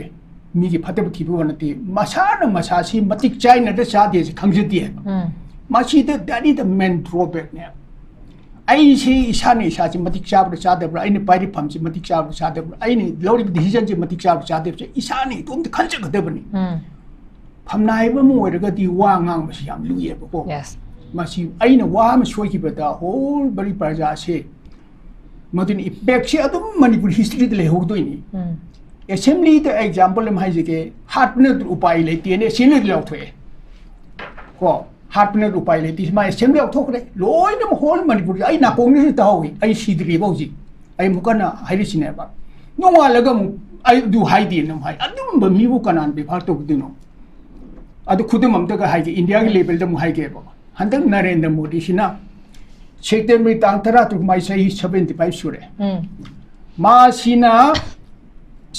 ꯃꯤꯒꯤ ꯐꯠꯇꯕ ꯊꯤꯕꯒꯤ ꯋꯥ ꯅꯠꯇꯦ, ꯃꯁꯥꯅ ꯃꯁꯥꯁꯤ ꯃꯇꯤꯛ ꯆꯥꯏꯅꯗ ꯆꯥꯗꯦꯁꯦ ꯈꯪꯖꯗꯦ ꯍꯥꯏꯕ꯫ ꯎꯝ ꯃꯁꯤꯗ that is the main drawbackꯅꯦ꯫ ꯑꯩꯁꯤ ꯏꯁꯥꯅ ꯏꯁꯥꯁꯤ ꯃꯇꯤꯛ ꯆꯥꯕ꯭ꯔꯥ ꯆꯥꯗꯕ꯭ꯔꯥ, ꯑꯩꯅ ꯄꯥꯏꯔꯤꯕ ꯐꯝꯁꯤ ꯃꯇꯤꯛ ꯆꯥꯕ꯭ꯔꯥ ꯆꯥꯗꯕ꯭ꯔꯥ, ꯑꯩꯅ ꯂꯧꯔꯤꯕ ꯗꯤꯁꯤꯖꯟꯁꯤ ꯃꯇꯤꯛ ꯆꯥꯕ꯭ꯔꯥ ꯆꯥꯗꯕ꯭ꯔꯥ, ꯏꯁꯥꯅ ꯏꯇꯣꯝꯇ ꯈꯟꯖꯒꯗꯕꯅꯤ꯫ ꯎꯝ ꯐꯝꯅꯥꯏꯕ ꯑꯃ ꯑꯣꯏꯔꯒꯗꯤ ꯋꯥ ꯉꯥꯡꯕꯁꯤ ꯌꯥꯝ ꯂꯨꯏꯌꯦꯕꯀꯣ꯫ ꯌꯦꯁ ꯃꯁꯤ ꯑꯩꯅ ꯋꯥ ꯑꯃ ꯁꯣꯏꯈꯤꯕꯗ ꯍꯣꯜ ꯕꯔꯤ ꯄ꯭ꯔꯖꯥꯁꯦ, ꯃꯗꯨꯅ ꯏꯝꯄꯦꯛꯁꯤ ꯑꯗꯨꯝ ꯃꯅꯤꯄꯨꯔ ꯍꯤꯁꯇ꯭ꯔꯤꯗ ꯂꯩꯍꯧꯗꯣꯏꯅꯤ꯫ ꯎꯝ ꯑꯦꯁꯦꯝꯕ꯭ꯂꯤꯗ ꯑꯦꯛꯖꯥꯝꯄꯜ ꯑꯃ ꯍꯥꯏꯖꯒꯦ, ꯍꯥꯠꯄꯅ ꯎꯄꯥꯏ ꯂꯩꯇꯦꯅ ꯑꯦꯁꯦꯝꯕ꯭ꯂꯤꯗ ꯂꯥꯎꯊꯣꯛꯑꯦ꯫ ꯀꯣ, ꯍꯥꯠꯄꯅ ꯎꯄꯥꯏ ꯂꯩꯇꯦ, ꯃꯥ ꯑꯦꯁꯦꯝꯕ꯭ꯂꯤ ꯂꯥꯎꯊꯣꯛꯈ꯭ꯔꯦ꯫ ꯂꯣꯏꯅꯃꯛ ꯍꯣꯜ ꯃꯅꯤꯄꯨꯔꯁꯦ ꯑꯩ ꯅꯥꯀꯣꯡꯗꯁꯨ ꯇꯥꯍꯧꯏ, ꯑꯩ ꯁꯤꯗ꯭ꯔꯤꯕ ꯍꯧꯖꯤꯛ꯫ ꯑꯩ ꯑꯃꯨꯛ ꯀꯟꯅ ꯍꯥꯏꯔꯤꯁꯤꯅꯦꯕ꯫ ꯅꯣꯡꯉꯥꯜꯂꯒ ꯑꯃꯨꯛ ꯑꯩ ꯑꯗꯨ ꯍꯥꯏꯗꯦꯅ ꯑꯃꯨꯛ ꯍꯥꯏ꯫ ꯑꯗꯨꯝꯕ ꯃꯤꯕꯨ ꯀꯅꯥꯅ ꯕꯦꯕꯥꯔ ꯇꯧꯒꯗꯣꯏꯅꯣ? ꯑꯗꯨ ꯈꯨꯗꯝ ꯑꯝꯇꯒ ꯍꯥꯏꯒꯦ, ꯏꯟꯗꯤꯌꯥꯒꯤ ꯂꯦꯕꯦꯜꯗ ꯑꯃꯨꯛ ꯍꯥꯏꯒꯦꯕ꯫ ꯍꯟꯗꯛ ꯅꯔꯦꯟꯗ꯭ꯔ ꯃꯣꯗꯤꯁꯤꯅ ꯁꯦꯞꯇꯦꯝꯕꯔ ꯇꯥꯡ ꯇꯔꯥ ꯇꯔꯨꯛ, ꯃꯥꯏ ꯆꯍꯤ seventy five ꯁꯨꯔꯦ꯫ ꯎꯝ ꯃꯥꯁꯤꯅ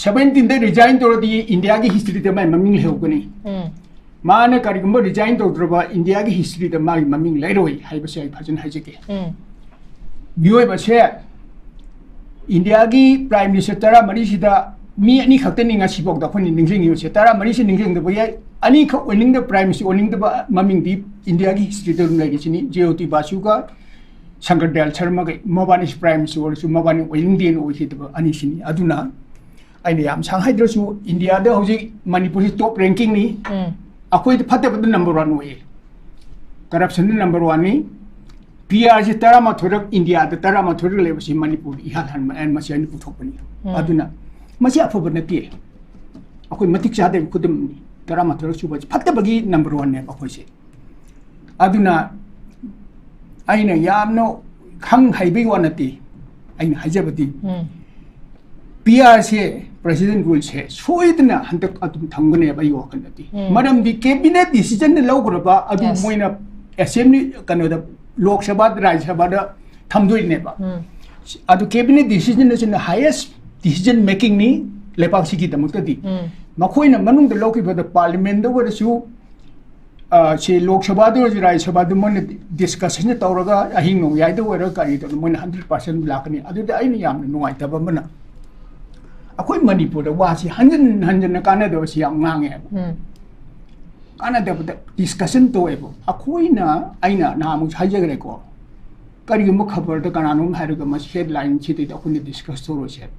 seventeenꯗ resign ꯇꯧꯔꯗꯤ ꯏꯟꯗꯤꯌꯥꯒꯤ ꯍꯤꯁꯇ꯭ꯔꯤꯗ ꯃꯥꯏ ꯃꯃꯤꯡ ꯂꯩꯍꯧꯒꯅꯤ꯫ ꯎꯝ ꯃꯥꯅ ꯀꯔꯤꯒꯨꯝꯕ resign ꯇꯧꯗ꯭ꯔꯕ ꯏꯟꯗꯤꯌꯥꯒꯤ ꯍꯤꯁꯇ꯭ꯔꯤꯗ ꯃꯥꯒꯤ ꯃꯃꯤꯡ ꯂꯩꯔꯣꯏ ꯍꯥꯏꯕꯁꯦ ꯑꯩ ꯐꯖꯅ ꯍꯥꯏꯖꯒꯦ꯫ ꯎꯝ ꯃꯤꯑꯣꯏꯕꯁꯦ ꯏꯟꯗꯤꯌꯥꯒꯤ ꯄ꯭ꯔꯥꯏꯝ ꯃꯤꯅꯤꯁꯇꯔ ꯇꯔꯥꯃꯔꯤꯁꯤꯗ ꯃꯤ ꯑꯅꯤ ꯈꯛꯇꯅꯤ ꯉꯁꯤꯐꯥꯎꯗ ꯑꯩꯈꯣꯏꯅ ꯅꯤꯡꯁꯤꯡꯉꯤꯕꯁꯦ꯫ ꯇꯔꯥꯃꯔꯤꯁꯤ ꯅꯤꯡꯁꯤꯡꯗꯕ ꯌꯥꯏ, ꯑꯅꯤꯈꯛ ꯑꯣꯏꯅꯤꯡꯗꯕ, ꯄ꯭ꯔꯥꯏꯝ ꯃꯤꯅꯤꯁꯇꯔ ꯑꯣꯏꯅꯤꯡꯗꯕ ꯃꯃꯤꯡꯗꯤ ꯏꯟꯗꯤꯌꯥꯒꯤ ꯍꯤꯁꯇ꯭ꯔꯤꯗ ꯑꯗꯨꯝ ꯂꯩꯔꯤꯁꯤꯅꯤ꯫ ꯖꯦ ꯑꯣ ꯇꯤ ꯕꯥꯁꯨꯒ ꯁꯪꯀꯔ ꯗꯌꯥꯜ ꯁꯔꯃꯒ ꯃꯕꯥꯅꯤꯁꯤ ꯄ꯭ꯔꯥꯏꯝ ꯃꯤꯅꯤꯁꯇꯔ ꯑꯣꯏꯔꯁꯨ ꯃꯕꯥꯅꯤ ꯑꯣꯏꯅꯤꯡꯗꯦꯅ ꯑꯣꯏꯈꯤꯗꯕ ꯑꯅꯤꯁꯤꯅꯤ꯫ ꯑꯗꯨꯅ ꯑꯩꯅ ꯌꯥꯝ ꯁꯥꯡ ꯍꯥꯏꯗ꯭ꯔꯁꯨ ꯏꯟꯗꯤꯌꯥꯗ ꯍꯧꯖꯤꯛ ꯃꯅꯤꯄꯨꯔꯁꯤ ꯇꯣꯞ ꯔꯦꯡꯀꯤꯡꯅꯤ꯫ ꯎꯝ. ꯑꯩꯈꯣꯏꯗ ꯐꯠꯇꯕꯗ ꯅꯝꯕꯔ ꯋꯥꯟ ꯑꯣꯏꯌꯦ꯫ ꯀꯔꯞꯁꯟꯗ ꯅꯝꯕꯔ ꯋꯥꯟꯅꯤ꯫ ꯄꯤ ꯑꯥꯔꯁꯤ ꯇꯔꯥꯃꯥꯊꯣꯏꯔꯛ ꯏꯟꯗꯤꯌꯥꯗ ꯇꯔꯥꯃꯥꯊꯣꯏꯔꯛ ꯂꯩꯕꯁꯤ ꯃꯅꯤꯄꯨꯔꯗ ꯏꯍꯥꯟ ꯍꯥꯟꯕ ꯑꯩꯅ ꯃꯁꯤ ꯑꯩꯅ ꯄꯨꯊꯣꯛꯄꯅꯤ꯫ ꯎꯝ. ꯑꯗꯨꯅ ꯃꯁꯤ ꯑꯐꯕ ꯅꯠꯇꯦ꯫ ꯑꯩꯈꯣꯏ ꯃꯇꯤꯛ ꯆꯥꯗꯕ ꯈꯨꯗꯝꯅꯤ꯫ ꯇꯔꯥꯃꯥꯊꯣꯏꯔꯛ ꯁꯨꯕꯁꯤ ꯐꯠꯇꯕꯒꯤ ꯅꯝꯕꯔ ꯋꯥꯟꯅꯦꯕ ꯑꯩꯈꯣꯏꯁꯦ꯫ ꯑꯗꯨꯅ ꯑꯩꯅ ꯌꯥꯝꯅ ꯈꯪ ꯍꯩꯕꯒꯤ ꯋꯥ ꯅꯠꯇꯦ꯫ ꯑꯩꯅ ꯍꯥꯏꯖꯕꯗꯤ ꯎꯝ. ꯄꯤ ꯑꯥꯔꯁꯦ, ꯄ꯭ꯔꯦꯁꯤꯗꯦꯟ ꯔꯨꯜꯁꯦ ꯁꯣꯏꯗꯅ ꯍꯟꯗꯛ ꯑꯗꯨꯝ ꯊꯝꯒꯅꯦꯕ ꯑꯩꯒꯤ ꯋꯥꯈꯜꯗꯗꯤ꯫ ꯎꯝ. ꯃꯔꯝꯗꯤ ꯀꯦꯕꯤꯅꯦꯠ ꯗꯤꯁꯤꯖꯟꯗ ꯂꯧꯈ꯭ꯔꯕ ꯑꯗꯨ Yes. ꯃꯣꯏꯅ ꯑꯦꯁꯦꯝꯕ꯭ꯂꯤ, ꯀꯩꯅꯣꯗ, ꯂꯣꯛ ꯁꯚꯥꯗ, ꯔꯥꯖ꯭ꯌ ꯁꯚꯥꯗ ꯊꯝꯗꯣꯏꯅꯦꯕ꯫ ꯎꯝ. ꯑꯗꯨ ꯀꯦꯕꯤꯅꯦꯠ ꯗꯤꯁꯤꯖꯟ ꯑꯁꯤꯅ ꯍꯥꯏꯌꯦꯁ ꯗꯤꯁꯤꯖꯟ ꯃꯦꯀꯤꯡꯅꯤ ꯂꯩꯕꯥꯛꯁꯤꯒꯤꯗꯃꯛꯇꯗꯤ꯫ ꯎꯝ. ꯃꯈꯣꯏꯅ ꯃꯅꯨꯡꯗ ꯂꯧꯈꯤꯕꯗ ꯄꯥꯔꯂꯤꯌꯥꯃꯦꯟꯗ ꯑꯣꯏꯔꯁꯨ, ꯑ, ꯁꯤ ꯂꯣꯛ ꯁꯚꯥꯗ ꯑꯣꯏꯔꯁꯨ ꯔꯥꯖ꯭ꯌ ꯁꯚꯥꯗ ꯃꯣꯏꯅ ꯗꯤꯁꯀꯁꯟ ꯇꯧꯔꯒ ꯑꯍꯤꯡ ꯅꯣꯡꯌꯥꯏꯗ ꯑꯣꯏꯔꯒ ꯀꯔꯤ ꯇꯧꯔꯒ ꯃꯣꯏꯅ ꯍꯟꯗ꯭ꯔꯦꯠ ꯄꯥꯔꯁꯦꯟ ꯂꯥꯛꯀꯅꯤ꯫ ꯑꯗꯨꯗ ꯑꯩꯅ ꯌꯥꯝꯅ ꯅꯨꯡꯉꯥꯏꯇꯕ ꯑꯃꯅ ꯑꯩꯈꯣꯏ ꯃꯅꯤꯄꯨꯔꯗ ꯋꯥꯁꯤ ꯍꯟꯖꯤꯟ ꯍꯟꯖꯤꯟꯅ ꯀꯥꯟꯅꯗꯕꯁꯤ ꯌꯥꯝ ꯉꯥꯡꯉꯦꯕ꯫ ꯎꯝ. ꯀꯥꯟꯅꯗꯕꯗ ꯗꯤꯁꯀꯁꯟ ꯇꯧꯋꯦꯕ꯫ ꯑꯩꯈꯣꯏꯅ, ꯑꯩꯅ ꯅꯍꯥꯟꯃꯨꯛ ꯍꯥꯏꯖꯈ꯭ꯔꯦꯀꯣ, ꯀꯔꯤꯒꯨꯝꯕ ꯈꯕꯔꯗ ꯀꯅꯥꯅꯣꯝ ꯍꯥꯏꯔꯒ ꯃꯁꯤ ꯍꯦꯗꯂꯥꯏꯟꯁꯤꯗꯩꯗ ꯑꯩꯈꯣꯏꯅ ꯗꯤꯁꯀꯁ ꯇꯧꯔꯣꯏꯁꯦ꯫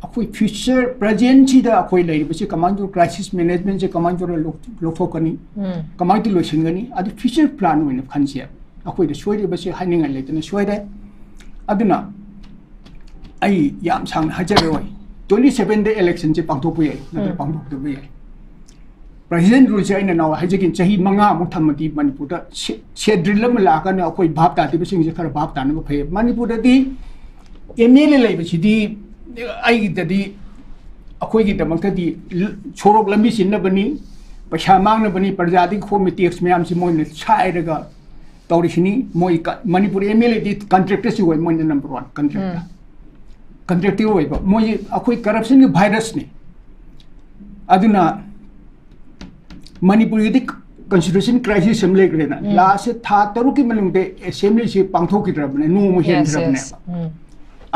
ꯑꯩꯈꯣꯏ ꯐ꯭ꯌꯨꯆꯔ, ꯄ꯭ꯔꯖꯦꯟꯁꯤꯗ ꯑꯩꯈꯣꯏ ꯂꯩꯔꯤꯕꯁꯤ ꯀꯃꯥꯏꯅ ꯇꯧꯔ, ꯀ꯭ꯔꯥꯏꯁꯤꯁ ꯃꯦꯅꯦꯖꯃꯦꯟꯁꯦ ꯀꯃꯥꯏꯅ ꯇꯧꯔ ꯂꯧ-, ꯂꯧꯊꯣꯛꯀꯅꯤ, ꯎꯝ. ꯀꯃꯥꯏꯅ ꯇꯧꯔ ꯂꯣꯏꯁꯤꯟꯒꯅꯤ, ꯑꯗꯨ ꯐ꯭ꯌꯨꯆꯔ ꯄ꯭ꯂꯥꯟ ꯑꯣꯏꯅ ꯈꯟꯁꯦ꯫ ꯑꯩꯈꯣꯏꯗ ꯁꯣꯏꯔꯤꯕꯁꯤ ꯍꯥꯏꯅꯤꯡꯉꯥꯏ ꯂꯩꯇꯅ ꯁꯣꯏꯔꯦ꯫ ꯑꯗꯨꯅ ꯑꯩ ꯌꯥꯝ ꯁꯥꯡꯅ ꯍꯥꯏꯖꯔꯔꯣꯏ꯫ ꯇ꯭ꯋꯦꯟꯇꯤ ꯁꯚꯦꯟꯗ ꯏꯂꯦꯛꯁꯟꯁꯦ ꯄꯥꯡꯊꯣꯛꯄ ꯌꯥꯏ, ꯅꯠꯇ꯭ꯔꯒ ꯎꯝ. ꯄꯥꯡꯊꯣꯛꯇꯕ ꯌꯥꯏ꯫ ꯄ꯭ꯔꯦꯁꯤꯗꯦꯟ ꯔꯨꯜꯁꯦ ꯑꯩꯅ ꯅꯍꯥꯟꯋꯥꯏ ꯍꯥꯏꯖꯈꯤꯕ ꯆꯍꯤ ꯃꯉꯥꯃꯨꯛ ꯊꯝꯃꯗꯤ ꯃꯅꯤꯄꯨꯔꯗ ꯁꯦ-, ꯁꯦ ꯗ꯭ꯔꯤꯜ ꯑꯃ ꯂꯥꯛꯑꯀꯥꯟꯗ ꯑꯩꯈꯣꯏ ꯚꯥꯞ ꯇꯥꯗꯕꯁꯤꯡꯁꯦ ꯈꯔ ꯚꯥꯞ ꯇꯥꯅꯕ ꯐꯩ꯫ ꯃꯅꯤꯄꯨꯔꯗꯗꯤ ꯑꯦꯝ ꯑꯦꯜ ꯑꯦ ꯂꯩꯕꯁꯤꯗꯤ ꯑꯩꯒꯤꯗꯗꯤ, ꯑꯩꯈꯣꯏꯒꯤꯗꯃꯛꯇꯗꯤ ꯁꯣꯔꯣꯛ ꯂꯝꯕꯤ ꯆꯤꯟꯅꯕꯅꯤ, ꯄꯩꯁꯥ ꯃꯥꯡꯅꯕꯅꯤ, ꯄ꯭ꯔꯖꯥꯗꯒꯤ ꯈꯣꯝꯃꯤ ꯇꯦꯛꯁ ꯃꯌꯥꯝꯁꯤ ꯃꯣꯏꯅ ꯁꯥꯏꯔꯒ ꯇꯧꯔꯤꯁꯤꯅꯤ꯫ ꯃꯣꯏ ꯀ-, ꯃꯅꯤꯄꯨꯔ ꯑꯦꯝ ꯑꯦꯜ ꯑꯦꯗꯤ ꯀꯟꯇ꯭ꯔꯦꯛꯇꯔꯁꯨ ꯑꯣꯏ, ꯃꯣꯏꯅ ꯅꯝꯕꯔ ꯋꯥꯟ ꯀꯟꯇ꯭ꯔꯦꯛꯇꯔ꯫ ꯎꯝ. ꯀꯟꯇ꯭ꯔꯦꯛꯇꯔ ꯑꯣꯏꯕ ꯃꯣꯏ ꯑꯩꯈꯣꯏ ꯀꯔꯞꯁꯟꯒꯤ ꯚꯥꯏꯔꯁꯅꯤ꯫ ꯑꯗꯨꯅ ꯃꯅꯤꯄꯨꯔꯒꯤꯗꯤ ꯀꯟꯁꯇꯤꯇ꯭ꯌꯨꯁꯟ ꯀ꯭ꯔꯥꯏꯁꯤꯁ ꯑꯃ ꯂꯩꯈ꯭ꯔꯦꯅ, ꯂꯥꯁꯁꯦ ꯊꯥ ꯇꯔꯨꯛꯀꯤ ꯃꯅꯨꯡꯗ ꯑꯦꯁꯦꯝꯕ꯭ꯂꯤꯁꯤ ꯄꯥꯡꯊꯣꯛꯈꯤꯗ꯭ꯔꯕꯅꯦ, ꯅꯣꯡꯃ ꯍꯦꯟꯈ꯭ꯔꯕꯅꯦꯕ꯫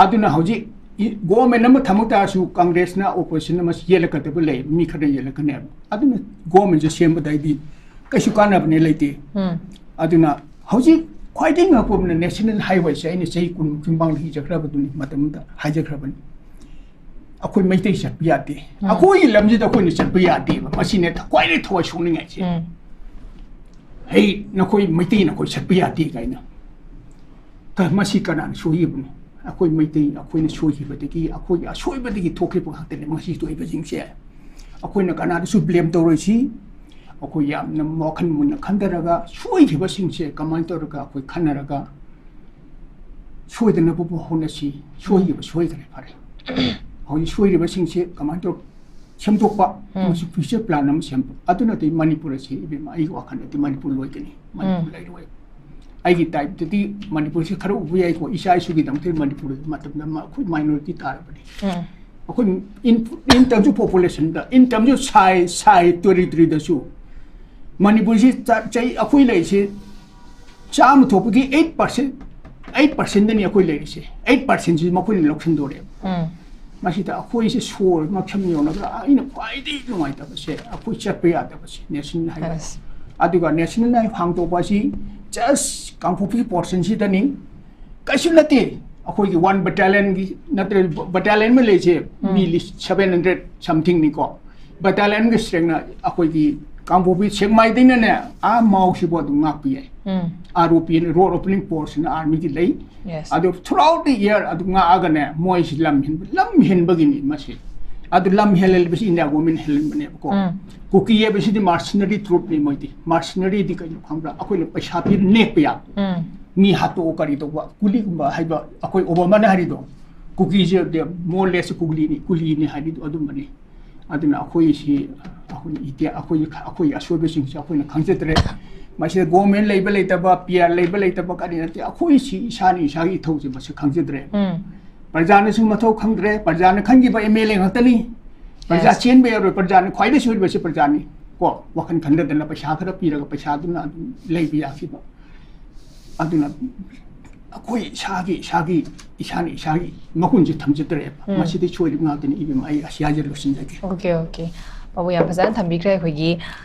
ꯑꯗꯨꯅ ꯍꯧꯖꯤꯛ ꯒꯣꯔꯃꯦꯟ ꯑꯃ ꯊꯝꯃꯛ ꯇꯥꯔꯁꯨ ꯀꯪꯒ꯭ꯔꯦꯁꯅ ꯑꯣꯄꯣꯖꯤꯁꯟ ꯑꯃ ꯌꯦꯜꯂꯛꯀꯗꯕ ꯂꯩ, ꯃꯤ ꯈꯔ ꯌꯦꯜꯂꯛꯀꯅꯦꯕ꯫ ꯑꯗꯨꯅ ꯒꯣꯔꯃꯦꯟꯁꯦ ꯁꯦꯝꯕꯗ ꯑꯩꯗꯤ ꯀꯩꯁꯨ ꯀꯥꯟꯅꯕꯅꯦ ꯂꯩꯇꯦ꯫ ꯑꯗꯨꯅ ꯍꯧꯖꯤꯛ ꯈ꯭ꯋꯥꯏꯗꯒꯤ ꯉꯛꯄ ꯑꯃꯅ ꯅꯦꯁꯅꯦꯜ ꯍꯥꯏꯋꯦꯁꯦ ꯑꯩꯅ ꯆꯍꯤ ꯀꯨꯟꯃꯨꯛꯀꯤ ꯃꯃꯥꯡꯗ ꯏꯖꯈ꯭ꯔꯕꯗꯨꯅꯤ, ꯃꯇꯝꯗꯨꯗ ꯍꯥꯏꯖꯈ꯭ꯔꯕꯅꯤ꯫ ꯑꯩꯈꯣꯏ ꯃꯩꯇꯩ ꯆꯠꯄ ꯌꯥꯗꯦ, ꯑꯩꯈꯣꯏꯒꯤ ꯂꯝꯁꯤꯗ ꯑꯩꯈꯣꯏꯅ ꯆꯠꯄ ꯌꯥꯗꯦꯕ꯫ ꯃꯁꯤꯅꯦ ꯈ꯭ꯋꯥꯏꯗꯒꯤ ꯊꯋꯥꯏ ꯁꯣꯛꯅꯤꯡꯉꯥꯏꯁꯦ꯫ ꯍꯩ, ꯅꯈꯣꯏ ꯃꯩꯇꯩꯅ ꯑꯩꯈꯣꯏ ꯆꯠꯄ ꯌꯥꯗꯦ ꯀꯥꯏꯅ꯫ ꯀ-, ꯃꯁꯤ ꯀꯅꯥꯅ ꯁꯣꯏꯈꯤꯕꯅꯣ? ꯑꯩꯈꯣꯏ ꯃꯩꯇꯩ ꯑꯩꯈꯣꯏꯅ ꯁꯣꯏꯈꯤꯕꯗꯒꯤ, ꯑꯩꯈꯣꯏꯒꯤ ꯑꯁꯣꯏꯕꯗꯒꯤ ꯊꯣꯛꯈꯤꯕ ꯉꯥꯛꯇꯅꯦ ꯃꯁꯤ ꯊꯣꯛꯏꯕꯁꯤꯡꯁꯦ꯫ ꯑꯩꯈꯣꯏꯅ ꯀꯅꯥꯗꯁꯨ ꯕ꯭ꯂꯦꯝ ꯇꯧꯔꯣꯏꯁꯤ꯫ ꯑꯩꯈꯣꯏ ꯌꯥꯝꯅ ꯋꯥꯈꯜ ꯃꯨꯟꯅ ꯈꯟꯊꯔꯒ ꯁꯣꯏꯈꯤꯕꯁꯤꯡꯁꯦ ꯀꯃꯥꯏꯅ ꯇꯧꯔꯒ ꯑꯩꯈꯣꯏ ꯈꯟꯅꯔꯒ ꯁꯣꯏꯗꯅꯕꯕꯨ ꯍꯣꯠꯅꯁꯤ꯫ ꯁꯣꯏꯈꯤꯕ ꯁꯣꯏꯈ꯭ꯔꯦ, ꯐꯔꯦ꯫ ꯍꯧꯖꯤꯛ ꯁꯣꯏꯔꯤꯕꯁꯤꯡꯁꯦ ꯀꯃꯥꯏꯅ ꯇꯧꯔ ꯁꯦꯝꯗꯣꯛꯄ, ꯎꯝ꯫ ꯑꯃꯁꯨꯡ ꯐ꯭ꯌꯨꯆꯔ ꯄ꯭ꯂꯥꯟ ꯑꯃ ꯁꯦꯝꯕ꯫ ꯑꯗꯨ ꯅꯠꯇꯦ ꯃꯅꯤꯄꯨꯔ ꯑꯁꯤ, ꯏꯕꯦꯝꯃ, ꯑꯩꯒꯤ ꯋꯥꯈꯜꯗꯗꯤ ꯃꯅꯤꯄꯨꯔ ꯂꯣꯏꯒꯅꯤ, ꯃꯅꯤꯄꯨꯔ ꯎꯝ꯫ ꯂꯩꯔꯣꯏ꯫ ꯑꯩꯒꯤ ꯇꯥꯏꯞꯇꯗꯤ ꯃꯅꯤꯄꯨꯔꯁꯤ ꯈꯔ ꯎꯕ ꯌꯥꯏꯀꯣ, ꯏꯆꯥ ꯏꯁꯨꯒꯤꯗꯃꯛꯇ ꯃꯅꯤꯄꯨꯔ ꯃꯇꯝꯗ ꯑꯃ ꯑꯩꯈꯣꯏ ꯃꯥꯏꯅꯣꯔꯤꯇꯤ ꯇꯥꯔꯕꯅꯤ꯫ ꯎꯝ꯫ ꯑꯩꯈꯣꯏ in, in terms of population the, in terms of size, size, territory ꯗꯁꯨ ꯃꯅꯤꯄꯨꯔꯁꯤ ꯆ-, ꯆꯍꯤ ꯑꯩꯈꯣꯏ ꯂꯩꯔꯤꯁꯤ ꯆꯥꯝꯃ ꯊꯣꯛꯄꯒꯤ eight percent, eight percent ꯗꯅꯤ ꯑꯩꯈꯣꯏ ꯂꯩꯔꯤꯁꯦ꯫ Eight percent ꯁꯤ ꯃꯈꯣꯏꯅ ꯂꯧꯁꯤꯟꯗꯣꯔꯦꯕ꯫ ꯎꯝ꯫ ꯃꯁꯤꯗ ꯑꯩꯈꯣꯏꯁꯦ ꯁꯣꯔ ꯃꯈꯝ ꯌꯧꯅꯕ ꯑꯩꯅ ꯈ꯭ꯋꯥꯏꯗꯒꯤ ꯅꯨꯡꯉꯥꯏꯇꯕꯁꯦ ꯑꯩꯈꯣꯏ ꯆꯠꯄ ꯌꯥꯗꯕꯁꯦ, ꯅꯦꯁꯅꯦꯜ ꯍꯥꯏꯋꯦ꯫ ꯑꯁ꯫ ꯑꯗꯨꯒ ꯅꯦꯁꯅꯦꯜ ꯍꯥꯏꯋꯦ ꯍꯥꯡꯗꯣꯛꯄ ꯑꯁꯤ just ꯀꯥꯡꯄꯣꯛꯄꯤ ꯄꯣꯔꯁꯟꯁꯤꯗꯅꯤ꯫ ꯀꯩꯁꯨ ꯅꯠꯇꯦ꯫ ꯑꯩꯈꯣꯏꯒꯤ ꯋꯥꯟ ꯕꯠꯇꯥꯂꯤꯌꯟꯒꯤ ꯅꯠꯇ꯭ꯔ ꯕꯠꯇꯥꯂꯤꯌꯟ ꯑꯃ ꯂꯩꯁꯦ, ꯎꯝ꯫ ꯃꯤ ꯂꯤꯁ seven hundred something ꯅꯤꯀꯣ꯫ ꯕꯠꯇꯥꯂꯤꯌꯟꯒꯤ ꯁ꯭ꯇꯔꯦꯡꯅ ꯑꯩꯈꯣꯏꯒꯤ ꯀꯥꯡꯄꯣꯛꯄꯤ ꯁꯦꯛꯃꯥꯏꯗꯩꯅꯅꯦ ꯑꯥ ꯃꯥꯎꯁꯤꯕꯨ ꯑꯗꯨꯝ ꯉꯥꯛꯄ ꯌꯥꯏ꯫ ꯎꯝ꯫ R O P and, road opening ꯐꯣꯔꯁꯅ ꯑꯥꯔꯃꯤꯒꯤ ꯂꯩ꯫ Yes꯫ ꯑꯗꯨ throughout the year ꯑꯗꯨ ꯉꯥꯛꯑꯒꯅꯦ ꯃꯣꯏꯁꯤ ꯂꯝ ꯍꯦꯟꯕ, ꯂꯝ ꯍꯦꯟꯕꯒꯤꯅꯤ ꯃꯁꯤ꯫ ꯑꯗꯨ ꯂꯝ ꯍꯦꯜꯍꯜꯂꯤꯕꯁꯤ ꯏꯟꯗꯤꯌꯥ ꯒꯣꯔꯃꯦꯟ ꯍꯦꯜꯍꯟꯕꯅꯦꯕꯀꯣ꯫ ꯎꯝ꯫ ꯀꯨꯀꯤ ꯍꯥꯏꯕꯁꯤꯗꯤ mercenary troop ꯅꯤ ꯃꯣꯏꯗꯤ꯫ Mercenary ꯗꯤ ꯀꯩꯅꯣ ꯈꯪꯕ꯭ꯔꯥ? ꯑꯩꯈꯣꯏꯅ ꯄꯩꯁꯥ ꯄꯤꯔ ꯅꯦꯛꯄ ꯌꯥꯕ꯫ ꯎꯝ꯫ ꯃꯤ ꯍꯥꯠꯇꯣꯛꯑꯣ ꯀꯔꯤ ꯇꯧꯕ, ꯀꯨꯂꯤꯒꯨꯝꯕ ꯍꯥꯏꯕ ꯑꯩꯈꯣꯏ ꯑꯣꯕꯥꯃꯥꯅ ꯍꯥꯏꯔꯤꯗꯣ, ꯀꯨꯀꯤꯁꯦ more or less ꯀꯨꯂꯤꯅꯤ, ꯀꯨꯂꯤꯅꯤ ꯍꯥꯏꯔꯤꯗꯣ ꯑꯗꯨꯝꯕꯅꯤ꯫ ꯑꯗꯨꯅ ꯑꯩꯈꯣꯏꯁꯤ, ꯑꯩꯈꯣꯏ ꯏꯇꯤ-, ꯑꯩꯈꯣꯏ, ꯑꯩꯈꯣꯏꯒꯤ ꯑꯁꯣꯏꯕꯁꯤꯡꯁꯦ ꯑꯩꯈꯣꯏꯅ ꯈꯪꯖꯗ꯭ꯔꯦ꯫ ꯃꯁꯤꯗ ꯒꯣꯔꯃꯦꯟ ꯂꯩꯕ ꯂꯩꯇꯕ, ꯄꯤ ꯑꯥꯔ ꯂꯩꯕ ꯂꯩꯇꯕ ꯀꯔꯤ ꯅꯠꯇꯦ, ꯑꯩꯈꯣꯏꯁꯤ ꯏꯁꯥꯅ ꯏꯁꯥꯒꯤ ꯏꯊꯧꯁꯦ ꯃꯁꯤ ꯈꯪꯖꯗ꯭ꯔꯦ꯫ ꯎꯝ꯫ ꯄ꯭ꯔꯖꯥꯅꯁꯨ ꯃꯊꯧ ꯈꯪꯗ꯭ꯔꯦ, ꯄ꯭ꯔꯖꯥꯅ ꯈꯟꯈꯤꯕ ꯑꯦꯝ ꯑꯦꯜ ꯑꯦ ꯉꯥꯛꯇꯅꯤ꯫ ꯄ꯭ꯔꯖꯥ Yes꯫ ꯆꯦꯟꯕ ꯌꯥꯔꯣꯏ, ꯄ꯭ꯔꯖꯥꯅ ꯈ꯭ꯋꯥꯏꯗꯒꯤ ꯁꯣꯏꯔꯤꯕꯁꯤ ꯄ꯭ꯔꯖꯥꯅꯤ꯫ ꯀꯣ, ꯋꯥꯈꯜ ꯈꯟꯗꯗꯅ ꯄꯩꯁꯥ ꯈꯔ ꯄꯤꯔꯒ ꯄꯩꯁꯥꯗꯨꯅ ꯑꯗꯨꯝ ꯂꯩꯕ ꯌꯥꯈꯤꯕ꯫ ꯑꯗꯨꯅ ꯑꯩꯈꯣꯏ ꯏꯁꯥꯒꯤ, ꯏꯁꯥꯒꯤ, ꯏꯁꯥꯅ ꯏꯁꯥꯒꯤ ꯃꯒꯨꯟꯁꯦ ꯊꯝꯖꯗ꯭ꯔꯦꯕ꯫ ꯎꯝ꯫ ꯃꯁꯤꯗ ꯁꯣꯏꯔꯤꯕ ꯉꯥꯛꯇꯅꯤ꯫ ꯏꯕꯦꯝꯃ, ꯑꯩ ꯑꯁꯤ ꯍꯥꯏꯖꯔꯒ ꯂꯣꯏꯁꯤꯟꯖꯒꯦ꯫ Okay, okay. ꯄꯥꯕꯨ ꯌꯥꯝ ꯐꯖꯅ ꯊꯝꯕꯤꯈ꯭ꯔꯦ꯫ ꯑꯩꯈꯣꯏꯒꯤ,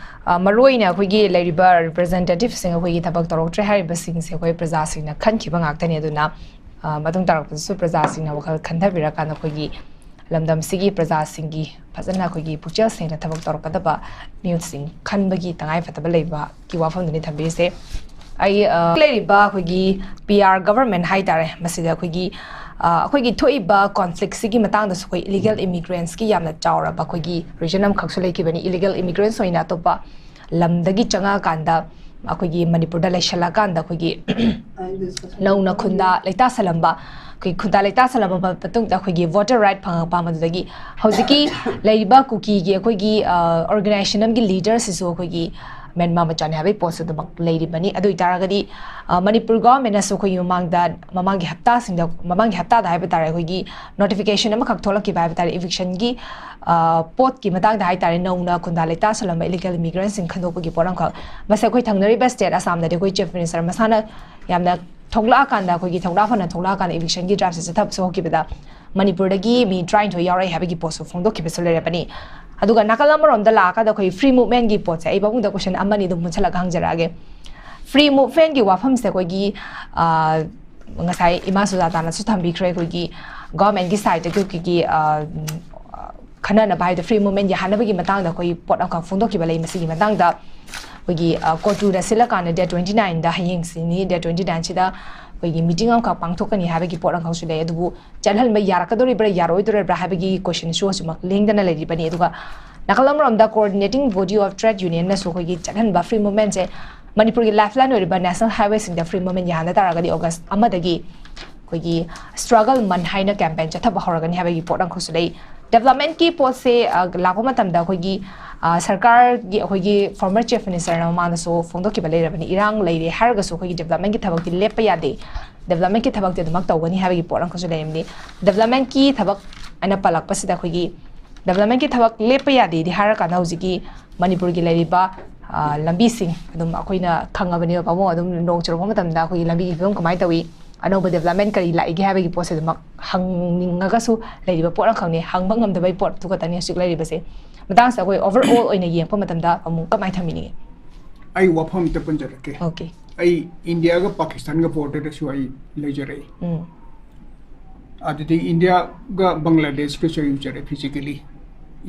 ꯑ, ꯃꯔꯨꯑꯣꯏꯅ ꯑꯩꯈꯣꯏꯒꯤ ꯂꯩꯔꯤꯕ representativeꯁꯤꯡ, ꯑꯩꯈꯣꯏꯒꯤ ꯊꯕꯛ ꯇꯧꯔꯛꯇ꯭ꯔꯦ ꯍꯥꯏꯔꯤꯕꯁꯤꯡꯁꯦ ꯑꯩꯈꯣꯏ ꯄ꯭ꯔꯖꯥꯁꯤꯡꯅ ꯈꯟꯈꯤꯕ ꯉꯥꯛꯇꯅꯤ꯫ ꯑꯗꯨꯅ, ꯑ, ꯃꯇꯨꯡ ꯇꯥꯔꯛꯄꯗꯁꯨ ꯄ꯭ꯔꯖꯥꯁꯤꯡꯅ ꯋꯥꯈꯜ ꯈꯟꯊꯕꯤꯔꯀꯥꯟꯗ ꯑꯩꯈꯣꯏꯒꯤ ꯂꯝꯗꯝꯁꯤꯒꯤ ꯄ꯭ꯔꯖꯥꯁꯤꯡꯒꯤ ꯐꯖꯅ ꯑꯩꯈꯣꯏꯒꯤ ꯄꯨꯛꯆꯦꯜ ꯁꯦꯡꯅ ꯊꯕꯛ ꯇꯧꯔꯛꯀꯗꯕ ꯃꯤꯍꯨꯠꯁꯤꯡ ꯈꯟꯕꯒꯤ ꯇꯉꯥꯏꯐꯗꯕ ꯂꯩꯕꯒꯤ ꯋꯥꯐꯝꯗꯨꯅꯤ ꯊꯝꯕꯤꯔꯤꯁꯦ꯫ ꯑꯩ, ꯑ, ꯂꯩꯔꯤꯕ ꯑꯩꯈꯣꯏꯒꯤ P R government ꯍꯥꯏꯇꯥꯔꯦ, ꯃꯁꯤꯗ ꯑꯩꯈꯣꯏꯒꯤ, ꯑ, ꯑꯩꯈꯣꯏꯒꯤ ꯊꯣꯛꯏꯕ conflictꯁꯤꯒꯤ ꯃꯇꯥꯡꯗꯁꯨ ꯑꯩꯈꯣꯏ illegal immigrantꯁꯀꯤ ꯌꯥꯝꯅ ꯆꯥꯎꯔꯕ ꯑꯩꯈꯣꯏꯒꯤ reason ꯑꯃꯈꯛꯁꯨ ꯂꯩꯈꯤꯕꯅꯤ꯫ Illegal immigrants ꯑꯣꯏꯅ ꯑꯇꯣꯞꯄ ꯂꯝꯗꯒꯤ ꯆꯪꯉꯛꯑꯀꯥꯟꯗ ꯑꯩꯈꯣꯏꯒꯤ ꯃꯅꯤꯄꯨꯔꯗ ꯂꯩꯁꯜꯂꯛꯑꯀꯥꯟꯗ ꯑꯩꯈꯣꯏꯒꯤ ꯅꯧꯅ ꯈꯨꯟꯗꯥ ꯂꯩꯇꯥ ꯁꯥꯂꯝꯕ, ꯑꯩꯈꯣꯏ ꯈꯨꯟꯗꯥ ꯂꯩꯇꯥ ꯁꯥꯂꯝꯕ ꯃꯇꯨꯡꯗ ꯑꯩꯈꯣꯏꯒꯤ voter right ꯐꯪꯉꯛꯄ, ꯃꯗꯨꯗꯒꯤ ꯍꯧꯖꯤꯛꯀꯤ ꯂꯩꯔꯤꯕ ꯀꯨꯀꯤꯒꯤ ꯑꯩꯈꯣꯏꯒꯤ, ꯑ, organization ꯑꯃꯒꯤ leaderꯁꯤꯁꯨ ꯑꯩꯈꯣꯏꯒꯤ ꯃ꯭ꯌꯥꯟꯃꯥꯔ ꯃꯆꯥꯅꯤ ꯍꯥꯏꯕꯒꯤ ꯄꯣꯠꯁꯨ ꯑꯗꯨꯃꯛ ꯂꯩꯔꯤꯕꯅꯤ꯫ ꯑꯗꯨ ꯑꯣꯏꯇꯥꯔꯒꯗꯤ, ꯑ, ꯃꯅꯤꯄꯨꯔ governmentꯅꯁꯨ ꯑꯩꯈꯣꯏꯒꯤ ꯃꯃꯥꯡꯗ, ꯃꯃꯥꯡꯒꯤ ꯍꯞꯇꯥꯁꯤꯡꯗ, ꯃꯃꯥꯡꯒꯤ ꯍꯞꯇꯥꯗ ꯍꯥꯏꯕ ꯇꯥꯔꯦ, ꯑꯩꯈꯣꯏꯒꯤ notification ꯑꯃꯈꯛ ꯊꯣꯛꯂꯛꯈꯤꯕ ꯍꯥꯏꯕ ꯇꯥꯔꯦ, evictionꯒꯤ, ꯑ, ꯄꯣꯠꯀꯤ ꯃꯇꯥꯡꯗ ꯍꯥꯏ ꯇꯥꯔꯦ, ꯅꯧꯅ ꯈꯨꯟꯗꯥ ꯂꯩꯇꯥ ꯁꯥꯂꯝꯕ illegal immigrantꯁꯤꯡ ꯈꯟꯗꯣꯛꯄꯒꯤ ꯄꯣꯠ ꯑꯃꯈꯛ꯫ ꯃꯁꯤ ꯑꯩꯈꯣꯏ ꯊꯪꯅꯔꯤꯕ state ꯑꯁꯥꯝꯗꯗꯤ ꯑꯩꯈꯣꯏ Chief Minister ꯃꯁꯥꯅ ꯌꯥꯝꯅ ꯊꯣꯛꯂꯛꯑꯀꯥꯟꯗ, ꯑꯩꯈꯣꯏꯒꯤ ꯊꯧꯅꯥ ꯐꯅ ꯊꯣꯛꯂꯛꯑꯀꯥꯟꯗ evictionꯒꯤ driveꯁꯦ ꯆꯠꯊꯕ ꯍꯧꯈꯤꯕꯗ ꯃꯅꯤꯄꯨꯔꯗꯒꯤ ꯃꯤ ꯇꯔꯥꯅꯤꯊꯣꯏ ꯌꯥꯎꯔꯛꯏ ꯍꯥꯏꯕꯒꯤ ꯄꯣꯠꯁꯨ ꯐꯣꯡꯗꯣꯛꯈꯤꯕꯁꯨ ꯂꯩꯔꯕꯅꯤ꯫ ꯑꯗꯨꯒ ꯅꯥꯀꯜ ꯑꯃꯔꯣꯝꯗ ꯂꯥꯛꯑꯀꯥꯟꯗ ꯑꯩꯈꯣꯏ free movementꯀꯤ ꯄꯣꯠꯁꯦ ꯑꯩ ꯄꯥꯕꯨꯡꯗ question ꯑꯃꯅꯤ ꯑꯗꯨꯝ ꯄꯨꯟꯁꯤꯜꯂꯒ ꯍꯪꯖꯔꯛꯑꯒꯦ꯫ Free movementꯀꯤ ꯋꯥꯐꯝꯁꯦ ꯑꯩꯈꯣꯏꯒꯤ, ꯑ, ꯉꯁꯥꯏ ꯏꯃꯥ ꯁꯨꯖꯥꯇꯥꯅꯁꯨ ꯊꯝꯕꯤꯈ꯭ꯔꯦ, ꯑꯩꯈꯣꯏꯒꯤ governmentꯀꯤ sideꯇꯒꯤ ꯑꯩꯈꯣꯏꯒꯤ, ꯑ, ꯈꯟꯅꯅꯕ ꯍꯥꯏꯗꯤ free movement ꯌꯥꯍꯟꯅꯕꯒꯤ ꯃꯇꯥꯡꯗ ꯑꯩꯈꯣꯏ ꯄꯣꯠ ꯑꯃꯈꯛ ꯐꯣꯡꯗꯣꯛꯈꯤꯕ ꯂꯩ꯫ ꯃꯁꯤꯒꯤ ꯃꯇꯥꯡꯗ ꯑꯩꯈꯣꯏꯒꯤ, ꯑ, ꯀꯣꯔꯇꯨꯗ ꯁꯤꯜꯂꯀꯥꯟꯗ date twenty nineꯗ, ꯍꯌꯦꯡꯁꯤꯅꯤ, date twenty nineꯁꯤꯗ ꯑꯩꯈꯣꯏꯒꯤ meeting ꯑꯃꯈꯛ ꯄꯥꯡꯊꯣꯛꯀꯅꯤ ꯍꯥꯏꯕꯒꯤ ꯄꯣꯠ ꯑꯃꯈꯛꯁꯨ ꯂꯩ꯫ ꯑꯗꯨꯕꯨ ꯆꯠꯍꯟꯕ ꯌꯥꯔꯛꯀꯗꯣꯔꯤꯕ꯭ꯔꯥ, ꯌꯥꯔꯣꯏꯗꯣꯔꯤꯕ꯭ꯔꯥ ꯍꯥꯏꯕꯒꯤ questionꯁꯨ ꯍꯧꯖꯤꯛꯃꯛ ꯂꯦꯡꯗꯅ ꯂꯩꯔꯤꯕꯅꯤ꯫ ꯑꯗꯨꯒ ꯅꯥꯀꯜ ꯑꯃꯔꯣꯝꯗ Coordinating Body of Trade Unionꯅꯁꯨ ꯑꯩꯈꯣꯏꯒꯤ ꯆꯠꯍꯟꯕ free movementꯁꯦ ꯃꯅꯤꯄꯨꯔꯒꯤ lifeline ꯑꯣꯏꯔꯤꯕ national highwayꯁꯤꯡꯗ free movement ꯌꯥꯍꯟꯕ ꯇꯥꯔꯒꯗꯤ August ꯑꯃꯗꯒꯤ ꯑꯩꯈꯣꯏꯒꯤ struggle month ꯍꯥꯏꯅ campaign ꯆꯠꯊꯕ ꯍꯧꯔꯒꯅꯤ ꯍꯥꯏꯕꯒꯤ ꯄꯣꯠ ꯑꯃꯈꯛꯁꯨ ꯂꯩ꯫ Developmentꯀꯤ ꯄꯣꯠꯁꯦ, ꯑ, ꯂꯥꯛꯄ ꯃꯇꯝꯗ ꯑꯩꯈꯣꯏꯒꯤ, ꯑ, ꯁꯔꯀꯥꯔꯒꯤ, ꯑꯩꯈꯣꯏꯒꯤ former Chief Ministerꯅ ꯃꯃꯥꯡꯗꯁꯨ ꯐꯣꯡꯗꯣꯛꯈꯤꯕ ꯂꯩꯔꯕꯅꯤ, ꯏꯔꯥꯡ ꯂꯩꯔꯦ ꯍꯥꯏꯔꯒꯁꯨ ꯑꯩꯈꯣꯏꯒꯤ developmentꯀꯤ ꯊꯕꯛꯇꯤ ꯂꯦꯞꯄ ꯌꯥꯗꯦ, developmentꯀꯤ ꯊꯕꯛꯇꯤ ꯑꯗꯨꯃꯛ ꯇꯧꯒꯅꯤ ꯍꯥꯏꯕꯒꯤ ꯄꯣꯠ ꯑꯃꯈꯛꯁꯨ ꯂꯩꯔꯝꯅꯤ꯫ Developmentꯀꯤ ꯊꯕꯛ ꯍꯥꯏꯅ ꯄꯜꯂꯛꯄꯁꯤꯗ ꯑꯩꯈꯣꯏꯒꯤ ꯗꯦꯕꯂꯞꯃꯦꯟꯒꯤ ꯊꯕꯛ ꯂꯦꯞꯄ ꯌꯥꯗꯦꯗꯤ ꯍꯥꯏꯔꯀꯥꯟꯗ ꯍꯧꯖꯤꯛꯀꯤ ꯃꯅꯤꯄꯨꯔꯒꯤ ꯂꯩꯔꯤꯕ, ꯑ, ꯂꯝꯕꯤꯁꯤꯡ ꯑꯗꯨꯝ ꯑꯩꯈꯣꯏꯅ ꯈꯪꯉꯕꯅꯦꯕ, ꯄꯥꯕꯨꯡ, ꯑꯗꯨꯝ ꯅꯣꯡ ꯆꯨꯔꯛꯄ ꯃꯇꯝꯗ ꯑꯩꯈꯣꯏꯒꯤ ꯂꯝꯕꯤꯒꯤ ꯐꯤꯕꯝ ꯀꯃꯥꯏꯅ ꯇꯧꯏ, ꯑꯅꯧꯕ ꯗꯦꯕꯂꯞꯃꯦꯟ ꯀꯔꯤ ꯂꯥꯛꯏꯒꯦ ꯍꯥꯏꯕꯒꯤ ꯄꯣꯠꯁꯦ ꯑꯗꯨꯃꯛ ꯍꯪꯅꯤꯡꯉꯒꯁꯨ ꯂꯩꯔꯤꯕ ꯄꯣꯠ ꯑꯃꯈꯛꯅꯤ, ꯍꯪꯕ ꯉꯝꯗꯕꯒꯤ ꯄꯣꯠꯇꯨ ꯈꯛꯇꯅꯤ ꯍꯧꯖꯤꯛ ꯂꯩꯔꯤꯕꯁꯦ꯫ ꯃꯇꯥꯡꯁꯤꯗ ꯑꯩꯈꯣꯏ overall ꯑꯣꯏꯅ ꯌꯦꯡꯉꯛꯄ ꯃꯇꯝꯗ ꯑꯃꯨꯛ ꯀꯃꯥꯏꯅ ꯊꯝꯕꯤꯅꯤꯡꯉꯤ? ꯑꯩ ꯋꯥꯐꯝ ꯑꯝꯇ ꯄꯟꯖꯔꯛꯀꯦ꯫ Okay. ꯑꯩ ꯏꯟꯗꯤꯌꯥꯒ ꯄꯥꯀꯤꯁꯇꯥꯟꯒ borderꯗꯁꯨ ꯑꯩ ꯂꯩꯖꯔꯛꯏ꯫ ꯎꯝ꯫ ꯑꯗꯨꯗꯤ ꯏꯟꯗꯤꯌꯥꯒ ꯕꯪꯒ꯭ꯂꯥꯗꯦꯁꯀꯁꯨ ꯑꯩ ꯎꯖꯔꯦ physically꯫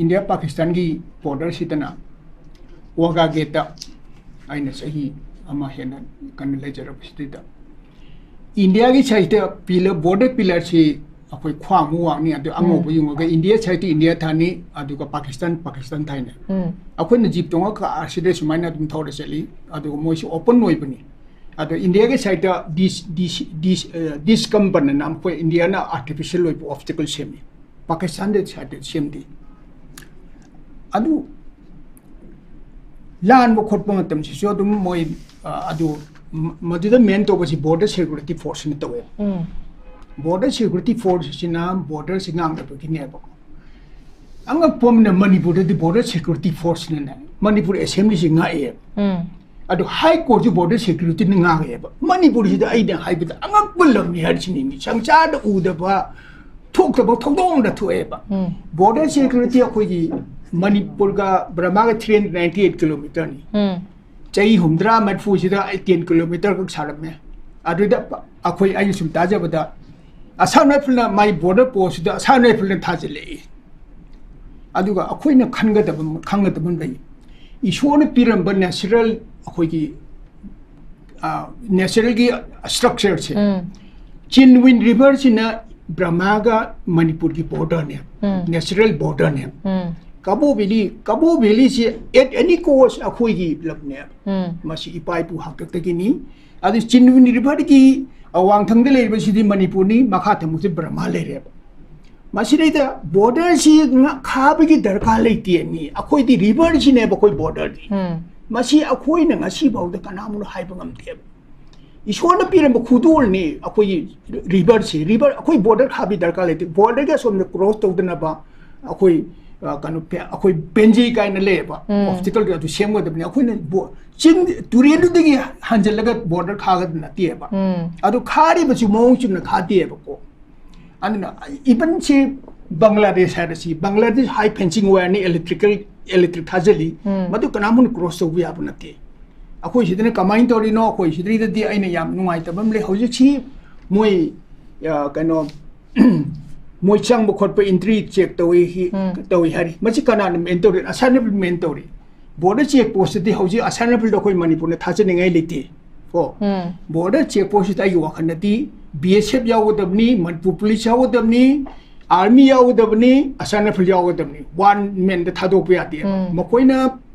ꯏꯟꯗꯤꯌꯥ ꯄꯥꯀꯤꯁꯇꯥꯟꯒꯤ borderꯁꯤꯗꯅ ꯋꯥꯒꯥ ꯒꯦꯠꯇ ꯑꯩꯅ ꯆꯍꯤ ꯑꯃ ꯍꯦꯟꯅ ꯀꯟꯅ ꯂꯩꯖꯔꯛꯄꯁꯤꯗꯩꯗ ꯏꯟꯗꯤꯌꯥꯒꯤ sideꯇ pillar, border pillarꯁꯤ ꯑꯩꯈꯣꯏ ꯈ꯭ꯋꯥꯡꯃꯨꯛ ꯋꯥꯡꯅꯤ, ꯑꯗꯨ ꯑꯉꯧꯕ ꯌꯨꯡꯉꯒ ꯏꯟꯗꯤꯌꯥ sideꯇ ꯏꯟꯗꯤꯌꯥ ꯊꯥꯅꯤ, ꯑꯗꯨꯒ ꯄꯥꯀꯤꯁꯇꯥꯟ, ꯄꯥꯀꯤꯁꯇꯥꯟ ꯊꯥꯏꯅ꯫ ꯎꯝ꯫ ꯑꯩꯈꯣꯏꯅ ꯖꯤꯞ ꯇꯣꯡꯉꯒ ꯑꯁꯤꯗ ꯁꯨꯃꯥꯏꯅ ꯑꯗꯨꯝ ꯊꯧꯔ ꯆꯠꯂꯤ, ꯑꯗꯨꯒ ꯃꯣꯏꯁꯨ open ꯑꯣꯏꯕꯅꯤ꯫ ꯑꯗꯣ ꯏꯟꯗꯤꯌꯥꯒꯤ sideꯇ ꯗꯤꯁ, ꯗꯤꯁ, ꯗꯤꯁ, ꯑ, ꯗꯤꯁ ꯀꯝꯕꯅ ꯑꯩꯈꯣꯏ ꯏꯟꯗꯤꯌꯥꯅ artificial ꯑꯣꯏꯕ obstacle ꯁꯦꯝꯃꯤ, ꯄꯥꯀꯤꯁꯇꯥꯟꯗ sideꯇ ꯁꯦꯝꯗꯦ꯫ ꯑꯗꯨ ꯂꯥꯟꯕ ꯈꯣꯠꯄ ꯃꯇꯝꯁꯤꯁꯨ ꯑꯗꯨꯝ ꯃꯣꯏ, ꯑ, ꯑꯗꯨ ꯃ-, ꯃꯗꯨꯗ man ꯇꯧꯕꯁꯤ border security forceꯅ ꯇꯧꯋꯦ꯫ ꯎꯝ꯫ Border security force ꯑꯁꯤꯅ borderꯁꯤ ꯉꯥꯛꯅꯕꯒꯤꯅꯦꯕ꯫ ꯑꯉꯛꯄ ꯑꯃꯅ ꯃꯅꯤꯄꯨꯔꯗꯗꯤ border security forceꯅꯅꯦ ꯃꯅꯤꯄꯨꯔ assemblyꯁꯤ ꯉꯥꯛꯑꯦꯕ꯫ ꯎꯝ꯫ ꯑꯗꯣ High Courtꯁꯨ border securityꯅ ꯉꯥꯛꯑꯦꯕ꯫ ꯃꯅꯤꯄꯨꯔꯁꯤꯗ ꯑꯩꯅ ꯍꯥꯏꯕꯗ ꯑꯉꯛꯄ ꯂꯝꯅꯤ ꯍꯥꯏꯔꯤꯁꯤꯅꯤ, ꯃꯤ ꯁꯪꯁꯥꯔꯗ ꯎꯗꯕ, ꯊꯣꯛꯇꯕ ꯊꯧꯗꯣꯛ ꯑꯃꯗ ꯊꯣꯛꯑꯦꯕ꯫ ꯎꯝ꯫ Border security ꯑꯩꯈꯣꯏꯒꯤ ꯃꯅꯤꯄꯨꯔꯒ ꯕꯔꯃꯥꯒ three hundred ninety eight kilometerꯅꯤ꯫ ꯎꯝ꯫ ꯆꯍꯤ ꯍꯨꯝꯗ꯭ꯔꯥ ꯃꯔꯤꯐꯨꯁꯤꯗ ꯑꯩ ten kilometer ꯈꯛ ꯁꯥꯔꯝꯃꯦ꯫ ꯑꯗꯨꯗ ꯑꯩꯈꯣꯏ, ꯑꯩꯅ ꯁꯨꯝ ꯇꯥꯖꯕꯗ, Assam Riflesꯅ ꯃꯥꯏ border postꯁꯤꯗ Assam Riflesꯅ ꯊꯥꯖꯤꯜꯂꯛꯏ꯫ ꯑꯗꯨꯒ ꯑꯩꯈꯣꯏꯅ ꯈꯟꯒꯗꯕ, ꯈꯪꯒꯗꯕ ꯑꯃ ꯂꯩ꯫ ꯏꯁꯣꯔꯅ ꯄꯤꯔꯝꯕ natural, ꯑꯩꯈꯣꯏꯒꯤ, ꯑ, naturalꯒꯤ structureꯁꯦ, ꯎꯝ꯫ ꯆꯤꯟꯋꯤꯟ Riverꯁꯤꯅ ꯕ꯭ꯔꯍꯃꯒ ꯃꯅꯤꯄꯨꯔꯒꯤ borderꯅꯦ, ꯎꯝ꯫ natural borderꯅꯦ꯫ Um. ꯀꯕꯣ Valley, ꯀꯕꯣ Valleyꯁꯤ at any cost ꯑꯩꯈꯣꯏꯒꯤ ꯂꯝꯅꯦ꯫ ꯎꯝ꯫ ꯃꯁꯤ ꯏꯄꯥ ꯏꯄꯨ ꯍꯥꯛꯇꯛꯇꯒꯤꯅꯤ꯫ ꯑꯗꯨ ꯆꯤꯟꯋꯤꯟ Riverꯒꯤ ꯑꯋꯥꯡꯊꯪꯗ ꯂꯩꯔꯤꯕꯁꯤꯗꯤ ꯃꯅꯤꯄꯨꯔꯅꯤ, ꯃꯈꯥ ꯊꯪꯕꯁꯤ ꯕ꯭ꯔꯍꯃ ꯂꯩꯔꯦꯕ꯫ ꯃꯁꯤꯗꯩꯗ borderꯁꯤ ꯉ-, ꯈꯥꯕꯒꯤ ꯗꯔꯀꯥꯔ ꯂꯩꯇꯦ꯫ ꯃꯤ ꯑꯩꯈꯣꯏꯗꯤ riverꯁꯤꯅꯦꯕ ꯑꯩꯈꯣꯏ borderꯗꯤ꯫ ꯎꯝ꯫ ꯃꯁꯤ ꯑꯩꯈꯣꯏꯅ ꯉꯁꯤ ꯐꯥꯎꯗ ꯀꯅꯥꯃꯨꯛ ꯍꯥꯏꯕ ꯉꯝꯗꯦꯕ꯫ ꯏꯁꯣꯔꯅ ꯄꯤꯔꯝꯕ ꯈꯨꯗꯣꯜꯅꯤ ꯑꯩꯈꯣꯏꯒꯤ riverꯁꯤ꯫ River, ꯑꯩꯈꯣꯏ border ꯈꯥꯕꯤ ꯗꯔꯀꯥꯔ ꯂꯩꯇꯦ꯫ Borderꯒꯤ ꯑꯁꯣꯝꯗ cross ꯇꯧꯗꯅꯕ ꯑꯩꯈꯣꯏ ꯑ, ꯀꯩꯅꯣ, ꯄꯦ-, ꯑꯩꯈꯣꯏ ꯄꯦꯟꯖꯤ ꯀꯥꯏꯅ ꯂꯩꯌꯦꯕ, ꯎꯝ꯫ ꯑꯣꯕꯁꯇꯤꯀꯜꯗꯣ ꯑꯗꯨ ꯁꯦꯝꯒꯗꯕꯅꯤ꯫ ꯑꯩꯈꯣꯏꯅ ꯕꯣ-, ꯆꯤꯡ ꯇꯨꯔꯦꯜꯗꯨꯗꯒꯤ ꯍꯟꯖꯤꯜꯂꯒ ꯕꯣꯔꯗꯔ ꯈꯥꯒꯗꯕ ꯅꯠꯇꯦꯕ꯫ ꯎꯝ꯫ ꯑꯗꯨ ꯈꯥꯔꯤꯕꯁꯤ ꯃꯑꯣꯡ ꯆꯨꯝꯅ ꯈꯥꯗꯦꯕꯀꯣ꯫ ꯑꯗꯨꯅ even ꯁꯤ ꯕꯪꯒ꯭ꯂꯥꯗꯦꯁ ꯍꯥꯏꯔꯁꯤ, ꯕꯪꯒ꯭ꯂꯥꯗꯦꯁ ꯍꯥꯏ ꯐꯦꯟꯁꯤꯡ ꯋꯥꯌꯔꯅꯤ, ꯏꯂꯦꯛꯇ꯭ꯔꯤꯀꯦꯜ, ꯏꯂꯦꯛꯇ꯭ꯔꯤꯛ ꯊꯥꯖꯤꯜꯂꯤ꯫ ꯎꯝ꯫ ꯃꯗꯨ ꯀꯅꯥꯝꯅ ꯀ꯭ꯔꯣꯁ ꯇꯧꯕ ꯌꯥꯕ ꯅꯠꯇꯦ꯫ ꯑꯩꯈꯣꯏ ꯁꯤꯗꯅ ꯀꯃꯥꯏꯅ ꯇꯧꯔꯤꯅꯣ? ꯑꯩꯈꯣꯏ ꯁꯤꯗꯩꯗꯗꯤ ꯑꯩꯅ ꯌꯥꯝ ꯅꯨꯡꯉꯥꯏꯇꯕ ꯑꯃ ꯂꯩ꯫ ꯍꯧꯖꯤꯛꯁꯤ ꯃꯣꯏ, ꯑ, ꯀꯩꯅꯣ, ꯃꯣꯏ ꯆꯪꯕ ꯈꯣꯠꯄ, ꯑꯦꯟꯇ꯭ꯔꯤ ꯆꯦꯛ ꯇꯧꯏ, ꯍꯤ-, ꯎꯝ꯫ ꯇꯧꯏ ꯍꯥꯏꯔꯤ꯫ ꯃꯁꯤ ꯀꯅꯥꯅ ꯃꯦꯟ ꯇꯧꯔꯤ? ꯑꯁꯥꯏꯟ ꯔꯥꯏꯐꯜ ꯃꯦꯟ ꯇꯧꯔꯤ꯫ ꯕꯣꯔꯗꯔ ꯆꯦꯛ ꯄꯣꯁꯇꯗꯤ ꯍꯧꯖꯤꯛ ꯑꯁꯥꯏꯟ ꯔꯥꯏꯐꯜꯗꯣ ꯑꯩꯈꯣꯏ ꯃꯅꯤꯄꯨꯔꯅ ꯊꯥꯖꯅꯤꯡꯉꯥꯏ ꯂꯩꯇꯦ꯫ ꯀꯣ? ꯎꯝ꯫ ꯕꯣꯔꯗꯔ ꯆꯦꯛ ꯄꯣꯁꯁꯤꯗ ꯑꯩꯒꯤ ꯋꯥꯈꯜꯗꯗꯤ ꯕꯤ ꯑꯦꯁ ꯑꯦꯐ ꯌꯥꯎꯒꯗꯕꯅꯤ, ꯃꯅꯤꯄꯨꯔ ꯄꯨꯂꯤꯁ ꯌꯥꯎꯒꯗꯕꯅꯤ, ꯑꯥꯔꯃꯤ ꯌꯥꯎꯒꯗꯕꯅꯤ, ꯑꯁꯥꯏꯟ ꯔꯥꯏꯐꯜ ꯌꯥꯎꯒꯗꯕꯅꯤ꯫ ꯋꯥꯟ ꯃꯦꯟꯗ ꯊꯥꯗꯣꯛꯄ ꯌꯥꯗꯦꯕ꯫ ꯎꯝ꯫ ꯃꯈꯣꯏꯅ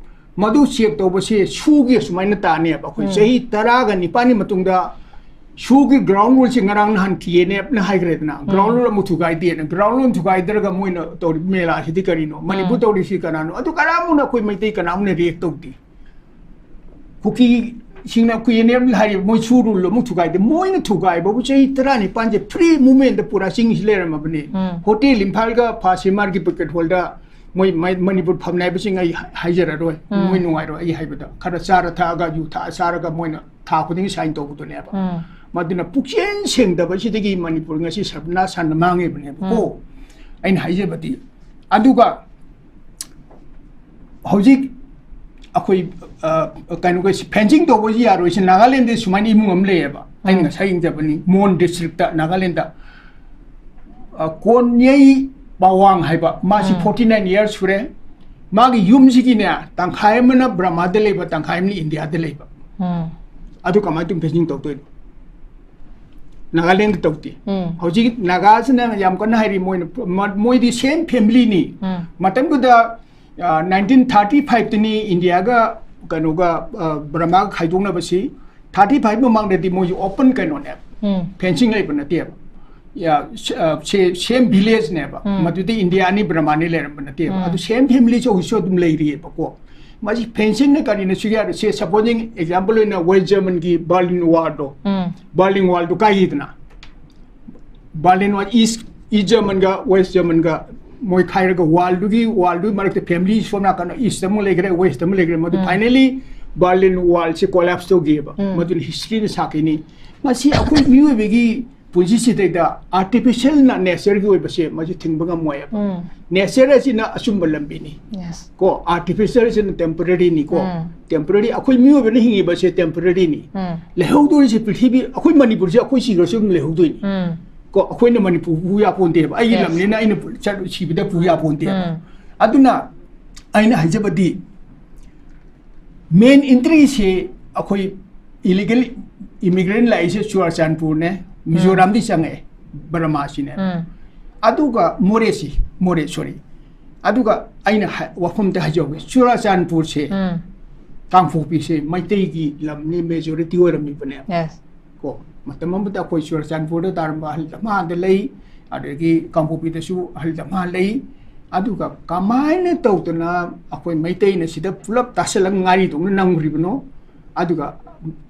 ꯃꯗꯨ ꯆꯦꯛ ꯇꯧꯕꯁꯦ ꯁꯨꯒꯤ ꯑꯁꯨꯃꯥꯏꯅ ꯇꯥꯅꯦꯕ꯫ ꯑꯩꯈꯣꯏ ꯎꯝ꯫ ꯆꯍꯤ ꯇꯔꯥꯒ ꯅꯤꯄꯥꯟꯒꯤ ꯃꯇꯨꯡꯗ ꯁꯨꯒꯤ ꯒ꯭ꯔꯥꯎꯟ ꯔꯨꯜꯁꯦ ꯉꯔꯥꯡ ꯅꯍꯥꯟ ꯇꯤ ꯑꯦꯟ ꯑꯦꯐꯅ ꯍꯥꯏꯈ꯭ꯔꯦꯗꯅ, ꯎꯝ꯫ ꯒ꯭ꯔꯥꯎꯟ ꯔꯨꯜ ꯑꯃꯨꯛ ꯊꯨꯒꯥꯏꯗꯦꯅ꯫ ꯒ꯭ꯔꯥꯎꯟ ꯔꯨꯜ ꯊꯨꯒꯥꯏꯗ꯭ꯔꯒ ꯃꯣꯏꯅ ꯇꯧꯔꯤꯕ ꯃꯦꯂꯥꯁꯤꯗꯤ ꯀꯔꯤꯅꯣ? ꯃꯅꯤꯄꯨꯔ ꯎꯝ꯫ ꯇꯧꯔꯤꯁꯤ ꯀꯅꯥꯅꯣ? ꯑꯗꯨ ꯀꯅꯥꯃꯨꯛꯅ ꯑꯩꯈꯣꯏ ꯃꯩꯇꯩ ꯀꯅꯥꯃꯨꯛꯅ ꯔꯤꯌꯦꯛ ꯇꯧꯗꯦ꯫ ꯀꯨꯀꯤꯁꯤꯡꯅ ꯀꯨꯀꯤ ꯑꯦꯟ ꯑꯦꯐ ꯍꯥꯏꯔꯤꯕ ꯃꯣꯏ ꯁꯨ ꯔꯨꯜ ꯑꯃꯨꯛ ꯊꯨꯒꯥꯏꯗꯦ꯫ ꯃꯣꯏꯅ ꯊꯨꯒꯥꯏꯕꯕꯨ ꯆꯍꯤ ꯇꯔꯥꯅꯤꯄꯥꯟꯁꯦ ꯐ꯭ꯔꯤ ꯃꯨꯚꯃꯦꯟꯗ ꯄꯨꯔꯥ ꯆꯤꯡꯁꯤ ꯂꯩꯔꯝꯃꯕꯅꯤ꯫ ꯎꯝ꯫ ꯍꯣꯇꯦꯜ ꯏꯝꯐꯥꯜꯒ ꯐꯥꯁ ꯁꯤꯃꯥꯔꯒꯤ ꯕꯦꯡꯀꯦꯠ ꯍꯣꯜꯗ ꯃꯣꯏ ꯃ-, ꯃꯅꯤꯄꯨꯔ ꯐꯝꯅꯥꯏꯕꯁꯤꯡ ꯑꯩ ꯍꯥꯏꯖꯔꯔꯣꯏ꯫ ꯎꯝ꯫ ꯃꯣꯏ ꯅꯨꯡꯉꯥꯏꯔꯣꯏ ꯑꯩ ꯍꯥꯏꯕꯗ꯫ ꯈꯔ ꯆꯥꯔ ꯊꯛꯑꯒ, ꯌꯨ ꯊꯛꯑ ꯆꯥꯔꯒ ꯃꯣꯏꯅ ꯊꯥ ꯈꯨꯗꯤꯡꯒꯤ ꯁꯥꯏꯟ ꯇꯧꯕꯗꯨꯅꯦꯕ꯫ ꯎꯝ꯫ ꯃꯗꯨꯅ ꯄꯨꯛꯆꯦꯟ ꯁꯦꯡꯗꯕꯁꯤꯗꯒꯤ ꯃꯅꯤꯄꯨꯔ ꯉꯁꯤ ꯁꯔꯕꯅꯥꯁ ꯁꯥꯟꯅ ꯃꯥꯡꯉꯤꯕꯅꯦꯕꯀꯣ꯫ ꯎꯝ꯫ ꯑꯩꯅ ꯍꯥꯏꯖꯕꯗꯤ꯫ ꯑꯗꯨꯒ ꯍꯧꯖꯤꯛ ꯑꯩꯈꯣꯏ, ꯑ, ꯀꯩꯅꯣꯒ ꯐꯦꯟꯁꯤꯡ ꯇꯧꯕꯁꯤ ꯌꯥꯔꯣꯏꯁꯤ ꯅꯥꯒꯥꯂꯦꯟꯗ ꯁꯨꯃꯥꯏꯅ ꯏꯃꯨꯡ ꯑꯃ ꯂꯩꯌꯦꯕ꯫ ꯑꯩꯅ ꯎꯝ꯫ ꯉꯁꯥꯏ ꯌꯦꯡꯖꯕꯅꯤ, ꯃꯣꯟ ꯗꯤꯁꯇ꯭ꯔꯤꯛꯇ, ꯅꯥꯒꯥꯂꯦꯟꯗ꯫ ꯑ, ꯀꯣꯟꯌꯩ ꯄꯥꯋꯥꯡ ꯍꯥꯏꯕ, ꯃꯥꯁꯤ ꯎꯝ꯫ forty nine years ꯁꯨꯔꯦ꯫ ꯃꯥꯒꯤ ꯌꯨꯝꯁꯤꯒꯤꯅꯦ, ꯇꯪꯈꯥꯏ ꯑꯃꯅ ꯕꯔꯃꯥꯗ ꯂꯩꯕ, ꯇꯪꯈꯥꯏ ꯑꯃꯅ ꯏꯟꯗꯤꯌꯥꯗ ꯂꯩꯕ꯫ ꯎꯝ꯫ ꯑꯗꯨ ꯀꯃꯥꯏꯅ ꯇꯧꯅ ꯐꯦꯟꯁꯤꯡ ꯇꯧꯗꯣꯏꯅꯣ? ꯅꯥꯒꯥꯂꯦꯟꯗ ꯇꯧꯗꯦ꯫ ꯎꯝ꯫ ꯍꯧꯖꯤꯛ ꯅꯥꯒꯥꯁꯤꯅ ꯌꯥꯝ ꯀꯟꯅ ꯍꯥꯏꯔꯤ, ꯃꯣꯏꯅ, ꯃ-, ꯃꯣꯏꯗꯤ ꯁꯦꯝ ꯐꯦꯃꯤꯂꯤꯅꯤ꯫ ꯎꯝ꯫ ꯃꯇꯝꯗꯨꯗ, ꯑ, nineteen thirty five ꯇꯅꯤ ꯏꯟꯗꯤꯌꯥꯒ ꯀꯩꯅꯣꯒ, ꯑ, ꯕꯔꯃꯥꯒ ꯈꯥꯏꯗꯣꯛꯅꯕꯁꯤ꯫ Thirty five ꯃꯃꯥꯡꯗꯗꯤ ꯃꯣꯏꯁꯨ ꯑꯣꯄꯟ ꯀꯩꯅꯣꯅꯦꯕ꯫ ꯎꯝ꯫ ꯐꯦꯟꯁꯤꯡ ꯂꯩꯕ ꯅꯠꯇꯦꯕ꯫ ꯌꯥ, ꯁ-, ꯑ, ꯁꯦ-, ꯁꯦꯝ ꯚꯤꯂꯦꯖꯅꯦꯕ꯫ ꯎꯝ꯫ ꯃꯗꯨꯗꯤ ꯏꯟꯗꯤꯌꯥꯅꯤ ꯕꯔꯃꯥꯅꯤ ꯂꯩꯔꯝꯕ ꯅꯠꯇꯦꯕ꯫ ꯎꯝ꯫ ꯑꯗꯨ ꯁꯦꯝ ꯐꯦꯃꯤꯂꯤꯁꯨ ꯍꯧꯖꯤꯛꯁꯨ ꯑꯗꯨꯝ ꯂꯩꯔꯤꯑꯕꯀꯣ꯫ ꯃꯁꯤ ꯐꯦꯟꯁꯤꯡꯅ ꯀꯔꯤꯅ ꯁꯨ ꯌꯥꯔꯣꯏ? ꯁꯦ, ꯁꯄꯣꯖꯤꯡ ꯑꯦꯛꯖꯥꯝꯄꯜ ꯑꯣꯏꯅ ꯋꯦꯁ ꯖꯔꯃꯟꯒꯤ ꯕꯔꯂꯤꯟ ꯋꯥꯔꯗꯣ, ꯎꯝ꯫ ꯕꯔꯂꯤꯟ ꯋꯥꯔꯗꯣ ꯀꯥꯏꯈꯤꯗꯅ? ꯕꯔꯂꯤꯟ ꯋꯥꯔ ꯏꯁ, ꯏꯁ ꯖꯔꯃꯟꯒ ꯋꯦꯁ ꯖꯔꯃꯟꯒ ꯃꯣꯏ ꯈꯥꯏꯔꯒ ꯋꯥꯜꯗꯨꯒꯤ ꯋꯥꯜꯗꯨꯒꯤ ꯃꯔꯛꯇ ꯐꯦꯃꯤꯂꯤ ꯁꯣꯝ ꯅꯥꯀꯟ ꯏꯁꯇ ꯑꯃ ꯂꯩꯈ꯭ꯔꯦ, ꯋꯦꯁꯇ ꯑꯃ ꯂꯩꯈ꯭ꯔꯦ꯫ ꯃꯗꯨ ꯐꯥꯏꯅꯦꯂꯤ ꯕꯔꯂꯤꯟ ꯋꯥꯜꯁꯦ ꯀꯣꯂꯥꯞꯁ ꯇꯧꯈꯤꯑꯕ꯫ ꯃꯗꯨꯅ ꯍꯤꯁꯇ꯭ꯔꯤꯅ ꯁꯥꯈꯤꯅꯤ꯫ ꯃꯁꯤ ꯑꯩꯈꯣꯏ ꯃꯤꯑꯣꯏꯕꯒꯤ ꯄꯨꯟꯁꯤꯁꯤꯗꯩꯗ ꯑꯥꯔꯇꯤꯐꯤꯁꯤꯌꯦꯜꯅ ꯅꯦꯆꯔꯒꯤ ꯑꯣꯏꯕꯁꯦ ꯃꯁꯤ ꯊꯤꯡꯕ ꯉꯝꯃꯣꯏꯕ꯫ ꯅꯦꯆꯔ ꯑꯁꯤꯅ ꯑꯆꯨꯝꯕ ꯂꯝꯕꯤꯅꯤ꯫ Yes. ꯀꯣ, ꯑꯥꯔꯇꯤꯐꯤꯁꯤꯌꯦꯜꯁꯤꯅ ꯇꯦꯝꯄꯔꯔꯤꯅꯤꯀꯣ꯫ ꯎꯝ. ꯇꯦꯝꯄꯔꯔꯤ, ꯑꯩꯈꯣꯏ ꯃꯤꯑꯣꯏꯕꯅ ꯍꯤꯡꯉꯤꯕꯁꯦ ꯇꯦꯝꯄꯔꯔꯤꯅꯤ꯫ ꯎꯝ. ꯂꯩꯍꯧꯗꯣꯔꯤꯁꯦ ꯄ꯭ꯔꯤꯊꯤꯕꯤ, ꯑꯩꯈꯣꯏ ꯃꯅꯤꯄꯨꯔꯁꯦ ꯑꯩꯈꯣꯏ ꯁꯤꯈ꯭ꯔꯁꯨ ꯑꯗꯨꯝ ꯂꯩꯍꯧꯗꯣꯏꯅꯤ꯫ ꯎꯝ. ꯀꯣ, ꯑꯩꯈꯣꯏꯅ ꯃꯅꯤꯄꯨꯔ ꯄꯨ ꯌꯥꯄꯣꯟꯇꯦꯕ꯫ ꯑꯩꯒꯤ Yes. ꯂꯝꯅꯤꯅ ꯑꯩꯅ ꯄꯨ-, ꯆꯠ-, ꯁꯤꯕꯗ ꯄꯨ ꯌꯥꯄꯣꯟꯇꯦꯕ꯫ ꯎꯝ. ꯑꯗꯨꯅ ꯑꯩꯅ ꯍꯥꯏꯖꯕꯗꯤ ꯃꯦꯟ ꯑꯦꯟꯇ꯭ꯔꯤꯁꯦ ꯑꯩꯈꯣꯏ ꯏꯂꯤꯒꯦꯜ ꯏꯃꯤꯒ꯭ꯔꯦꯟ ꯂꯥꯛꯏꯁꯦ ꯆꯨꯔꯥꯆꯥꯟꯄꯨꯔꯅꯦ, ꯃꯤꯖꯣꯔꯥꯝꯗꯤ ꯆꯪꯉꯛꯑꯦ, ꯕꯔꯃꯥꯁꯤꯅꯦ꯫ ꯎꯝ. ꯑꯗꯨꯒ ꯃꯣꯔꯦꯁꯤ, ꯃꯣꯔꯦ, ꯁꯣꯔꯤ꯫ ꯑꯗꯨꯒ ꯑꯩꯅ ꯍꯥꯏ-, ꯋꯥꯐꯝꯗ ꯍꯥꯏꯖꯍꯧꯒꯦ, ꯆꯨꯔꯥꯆꯥꯟꯄꯨꯔꯁꯦ ꯎꯝ. ꯀꯥꯡꯄꯣꯛꯄꯤꯁꯦ ꯃꯩꯇꯩꯒꯤ ꯂꯝꯅꯤ, ꯃꯦꯖꯣꯔꯤꯇꯤ ꯑꯣꯏꯔꯝꯃꯤꯕꯅꯦ꯫ Yes. ꯀꯣ, ꯃꯇꯝ ꯑꯃꯗ ꯑꯩꯈꯣꯏ ꯆꯨꯔꯥꯆꯥꯟꯄꯨꯔꯗ ꯇꯥꯔꯝꯕ ꯑꯍꯜ ꯗꯃꯥꯗ ꯂꯩ, ꯑꯗꯒꯤ ꯀꯥꯡꯄꯣꯛꯄꯤꯗꯁꯨ ꯑꯍꯜ ꯗꯃꯥ ꯂꯩ꯫ ꯑꯗꯨꯒ ꯀꯃꯥꯏꯅ ꯇꯧꯗꯅ ꯑꯩꯈꯣꯏ ꯃꯩꯇꯩꯅ ꯁꯤꯗ ꯄꯨꯂꯞ ꯇꯥꯁꯜꯂꯒ ꯉꯥꯔꯤꯗꯧꯅ ꯅꯝꯈ꯭ꯔꯤꯕꯅꯣ? ꯑꯗꯨꯒ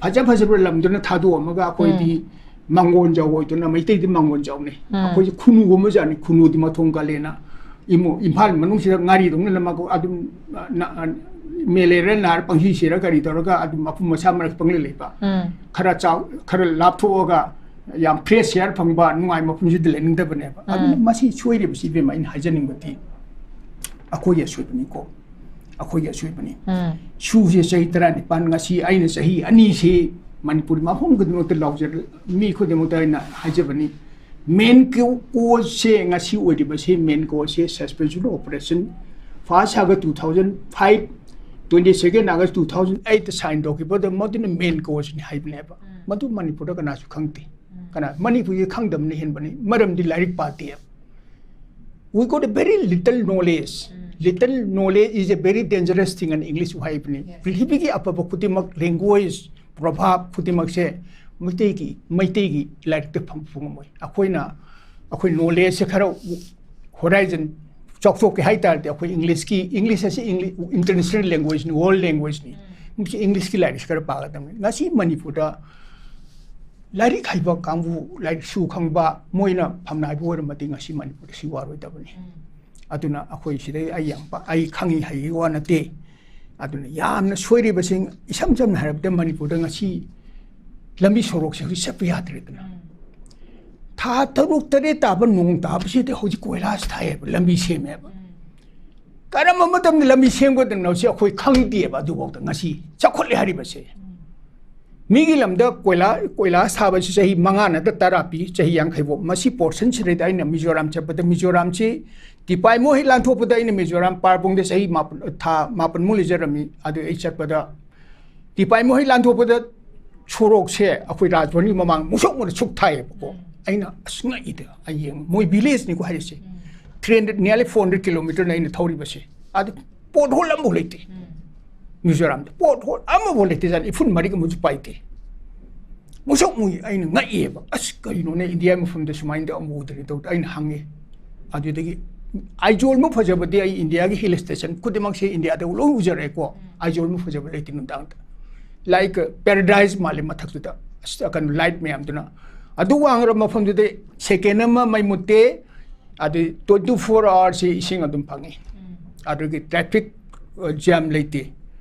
ꯐꯖ ꯐꯖꯕ ꯂꯝꯗꯨꯅ ꯊꯥꯗꯣꯛꯑꯝꯃꯒ ꯑꯩꯈꯣꯏꯗꯤ ꯃꯥꯡꯒꯣꯟ ꯖꯥꯎ ꯑꯣꯏꯗꯨꯅ, ꯃꯩꯇꯩꯗꯤ ꯃꯥꯡꯒꯣꯟ ꯖꯥꯎꯅꯤ꯫ ꯎꯝ. ꯑꯩꯈꯣꯏꯁꯦ ꯈꯨꯅꯨꯒꯨꯝꯕꯖꯥꯠꯅꯤ, ꯈꯨꯅꯨꯗꯤ ꯃꯊꯣꯡ ꯀꯜꯂꯦꯅ꯫ ꯏꯃꯣ-, ꯏꯝꯐꯥꯜ ꯃꯅꯨꯡꯁꯤꯗ ꯉꯥꯔꯤꯗꯧꯅ ꯅꯝꯃꯒ ꯑꯗꯨꯝ, ꯑ, ꯅ-, ꯑ, ꯃꯦꯂꯦꯔꯤꯌꯥ ꯅꯥꯔ ꯄꯪꯁꯤ ꯁꯤꯔ ꯀꯔꯤ ꯇꯧꯔꯒ ꯑꯗꯨꯝ ꯃꯄꯨꯝ ꯃꯁꯥ ꯃꯔꯛꯇ ꯄꯪꯂꯩ ꯂꯩꯕ꯫ ꯎꯝ. ꯈꯔ ꯆꯥꯎ-, ꯈꯔ ꯂꯥꯞꯊꯣꯛꯑꯒ ꯌꯥꯝ fresh air ꯐꯪꯕ, ꯅꯨꯡꯉꯥꯏ ꯃꯐꯝꯁꯤꯗ ꯂꯩꯅꯤꯡꯗꯕꯅꯦꯕ꯫ ꯑꯗꯨꯅ ꯎꯝ. ꯃꯁꯤ ꯁꯣꯏꯔꯤꯕꯁꯤ, ꯏꯕꯦꯝꯃ, ꯑꯩꯅ ꯍꯥꯏꯖꯅꯤꯡꯕꯗꯤ ꯑꯩꯈꯣꯏꯒꯤ ꯑꯁꯣꯏꯕꯅꯤꯀꯣ, ꯑꯩꯈꯣꯏꯒꯤ ꯑꯁꯣꯏꯕꯅꯤ꯫ ꯎꯝ. ꯁꯨꯁꯦ ꯆꯍꯤ ꯇꯔꯥꯅꯤꯄꯥꯟ, ꯉꯁꯤ ꯑꯩꯅ ꯆꯍꯤ ꯑꯅꯤꯁꯤ ꯃꯅꯤꯄꯨꯔ ꯃꯐꯝ ꯈꯨꯗꯤꯡꯃꯛꯇ ꯂꯥꯎꯖꯔ-, ꯃꯤ ꯈꯨꯗꯤꯡꯃꯛꯇ ꯑꯩꯅ ꯍꯥꯏꯖꯕꯅꯤ, ꯃꯦꯟ ꯀꯣꯖꯁꯦ ꯉꯁꯤ ꯑꯣꯏꯔꯤꯕꯁꯤ, ꯃꯦꯟ ꯀꯣꯖꯁꯦ suspension of operation, first August two thousand five, twenty second August two thousand eight sign ꯇꯧꯈꯤꯕꯗ ꯃꯗꯨꯅ ꯃꯦꯟ ꯀꯣꯖꯅꯤ ꯍꯥꯏꯕꯅꯦꯕ꯫ ꯃꯗꯨ ꯃꯅꯤꯄꯨꯔꯗ ꯀꯅꯥꯁꯨ ꯈꯪꯗꯦ꯫ ꯀꯅꯥ, ꯃꯅꯤꯄꯨꯔꯒꯤ ꯈꯪꯗꯕꯅ ꯍꯦꯟꯕꯅꯤ, ꯃꯔꯝꯗꯤ ꯂꯥꯏꯔꯤꯛ ꯄꯥꯗꯦ꯫ We got a very little knowledge. Little knowledge is a very dangerous thing, and English ꯍꯥꯏꯕꯅꯤ꯫ Yes. ꯄ꯭ꯔꯤꯊꯤꯕꯤꯒꯤ ꯑꯐꯕ ꯈꯨꯗꯤꯡꯃꯛ, language, proverb ꯈꯨꯗꯤꯡꯃꯛꯁꯦ ꯃꯩꯇꯩꯒꯤ, ꯃꯩꯇꯩꯒꯤ ꯂꯥꯏꯔꯤꯛꯇ ꯐꯪꯕ ꯉꯝꯃꯣꯏ꯫ ꯑꯩꯈꯣꯏꯅ, ꯑꯩꯈꯣꯏ knowledgeꯁꯦ ꯈꯔ horizon ꯆꯥꯎꯊꯣꯛꯀꯦ ꯍꯥꯏ ꯇꯥꯔꯗꯤ, ꯑꯩꯈꯣꯏ Englishꯀꯤ, English ꯑꯁꯤ English, international languageꯅꯤ, world languageꯅꯤ꯫ ꯃꯁꯤ Englishꯀꯤ ꯂꯥꯏꯔꯤꯛꯁꯤ ꯈꯔ ꯄꯥꯒꯗꯕꯅꯤ꯫ ꯉꯁꯤ ꯃꯅꯤꯄꯨꯔꯗ ꯂꯥꯏꯔꯤꯛ ꯍꯩꯕ ꯀꯥꯡꯕꯨ, ꯂꯥꯏꯔꯤꯛꯁꯨ ꯈꯪꯕ, ꯃꯣꯏꯅ ꯐꯝꯅꯥꯏꯕ ꯑꯣꯏꯔꯝꯃꯗꯤ ꯉꯁꯤ ꯃꯅꯤꯄꯨꯔꯗ ꯁꯤ ꯋꯥꯔꯣꯏꯗꯕꯅꯤ꯫ ꯑꯗꯨꯅ ꯑꯩꯈꯣꯏ ꯁꯤꯗꯩ ꯑꯩ ꯌꯥꯝ ꯄ-, ꯑꯩ ꯈꯪꯉꯤ ꯍꯩꯒꯤ ꯋꯥ ꯅꯠꯇꯦ꯫ ꯑꯗꯨꯅ ꯌꯥꯝꯅ ꯁꯣꯏꯔꯤꯕꯁꯤꯡ, ꯏꯁꯝ ꯁꯝꯅ ꯍꯥꯏꯔꯕꯗ ꯃꯅꯤꯄꯨꯔꯗ ꯉꯁꯤ ꯂꯝꯕꯤ ꯁꯣꯔꯣꯛꯁꯦ ꯍꯧꯖꯤꯛ ꯆꯠꯄ ꯌꯥꯗ꯭ꯔꯦꯗꯅ꯫ ꯊꯥ ꯇꯔꯨꯛ ꯇꯔꯦꯠ ꯇꯥꯕ ꯅꯣꯡ ꯇꯥꯕꯁꯤꯗꯤ ꯍꯧꯖꯤꯛ ꯀꯣꯏꯂꯥꯁ ꯊꯥꯏꯌꯦꯕ, ꯂꯝꯕꯤ ꯁꯦꯝꯃꯦꯕ꯫ ꯀꯔꯝꯕ ꯃꯇꯝꯗ ꯂꯝꯕꯤ ꯁꯦꯝꯒꯗꯕꯅꯣ ꯁꯤ ꯑꯩꯈꯣꯏ ꯈꯪꯗꯦꯕ, ꯑꯗꯨꯐꯥꯎꯗ ꯉꯁꯤ ꯆꯥꯎꯈꯠꯂꯦ ꯍꯥꯏꯔꯤꯕꯁꯦ꯫ ꯃꯤꯒꯤ ꯂꯝꯗ ꯀꯣꯏꯂꯥ, ꯀꯣꯏꯂꯥꯁ ꯊꯥꯕꯁꯤ ꯆꯍꯤ ꯃꯉꯥ ꯅꯠꯇ꯭ꯔ ꯇꯔꯥ ꯄꯤ, ꯆꯍꯤ ꯌꯥꯡꯈꯩ ꯐꯥꯎ꯫ ꯃꯁꯤ ꯄꯣꯔꯁꯟꯁꯤꯗꯩꯗ ꯑꯩꯅ ꯃꯤꯖꯣꯔꯥꯝ ꯆꯠꯄꯗ, ꯃꯤꯖꯣꯔꯥꯝꯁꯤ ꯇꯤꯄꯥꯏꯃꯣ ꯍꯦꯛ ꯂꯥꯟꯊꯣꯛꯄꯗ ꯑꯩꯅ ꯃꯤꯖꯣꯔꯥꯝ ꯄꯥꯔꯕꯨꯡꯗ ꯆꯍꯤ ꯃꯥꯄꯟ, ꯊꯥ ꯃꯥꯄꯟꯃꯨꯛ ꯂꯩꯖꯔꯝꯃꯤ꯫ ꯑꯗꯨ ꯑꯩ ꯆꯠꯄꯗ ꯇꯤꯄꯥꯏꯃꯣ ꯍꯦꯛ ꯂꯥꯟꯊꯣꯛꯄꯗ ꯁꯣꯔꯣꯛꯁꯦ ꯑꯩꯈꯣꯏ ꯔꯥꯖꯚꯕꯟꯒꯤ ꯃꯃꯥꯡ ꯃꯨꯁꯨꯛ ꯃꯨꯅ ꯁꯨꯛ ꯊꯥꯏꯌꯦꯕꯀꯣ꯫ ꯑꯩꯅ ꯑꯁ ꯉꯛꯏꯗ, ꯑꯩ ꯌꯦꯡꯉꯨ, ꯃꯣꯏ ꯚꯤꯂꯦꯖꯅꯤꯀꯣ ꯍꯥꯏꯔꯤꯁꯦ꯫ Three hundred, nearly four hundred kilometerꯅ ꯑꯩꯅ ꯊꯧꯔꯤꯕꯁꯦ꯫ ꯑꯗꯨ ꯄꯣꯠ ꯍꯣꯜ ꯑꯃꯐꯥꯎ ꯂꯩꯇꯦ꯫ ꯃꯤꯖꯣꯔꯥꯝꯗ ꯄꯣꯠ ꯍꯣꯜ ꯑꯃꯐꯥꯎ ꯂꯩꯇꯦ ꯖꯥꯠꯅꯤ, ꯏꯐꯨꯟ ꯃꯔꯤꯛ ꯑꯃꯁꯨ ꯄꯥꯏꯗꯦ꯫ ꯃꯨꯁꯨꯛ ꯃꯨꯏ, ꯑꯩꯅ ꯉꯛꯑꯦꯕ꯫ "ꯑꯁ, ꯀꯩꯅꯣꯅꯦ, ꯏꯟꯗꯤꯌꯥꯒꯤ ꯃꯐꯝꯗ ꯁꯨꯃꯥꯏꯅ ꯇꯧꯕ ꯑꯃ ꯎꯗ꯭ꯔꯤ" ꯇꯧꯗ ꯑꯩꯅ ꯍꯪꯉꯦ꯫ ꯑꯗꯨꯗꯒꯤ ꯑꯥꯏꯖꯣꯜꯃꯨꯛ ꯐꯖꯕꯗꯤ ꯑꯩ ꯏꯟꯗꯤꯌꯥꯒꯤ ꯍꯤꯜ ꯁ꯭ꯇꯦꯁꯟ ꯈꯨꯗꯤꯡꯃꯛꯁꯦ ꯏꯟꯗꯤꯌꯥꯗ ꯂꯣꯏ ꯎꯖꯔꯦꯀꯣ꯫ ꯑꯥꯏꯖꯣꯜꯃꯨꯛ ꯐꯖꯕ ꯂꯩꯇꯦ ꯅꯨꯡꯗꯥꯡꯗ꯫ Like paradise ꯃꯥꯜꯂꯦ ꯃꯊꯛꯇꯨꯗ꯫ ꯑꯁ, ꯀꯩꯅꯣ, ꯂꯥꯏꯠ ꯃꯌꯥꯝꯗꯨꯅ꯫ ꯑꯗꯨ ꯋꯥꯡꯈ꯭ꯔꯕ ꯃꯐꯝꯗꯨꯗ ꯁꯦꯀꯦꯟ ꯑꯃ ꯃꯩ ꯃꯨꯠꯇꯦ, ꯑꯗꯨ twenty four hours ꯁꯤ ꯏꯁꯤꯡ ꯑꯗꯨꯝ ꯐꯪꯉꯤ꯫ ꯑꯗꯨꯒꯤ ꯇ꯭ꯔꯥꯐꯤꯛ, ꯑ, ꯖꯥꯝ ꯂꯩꯇꯦ꯫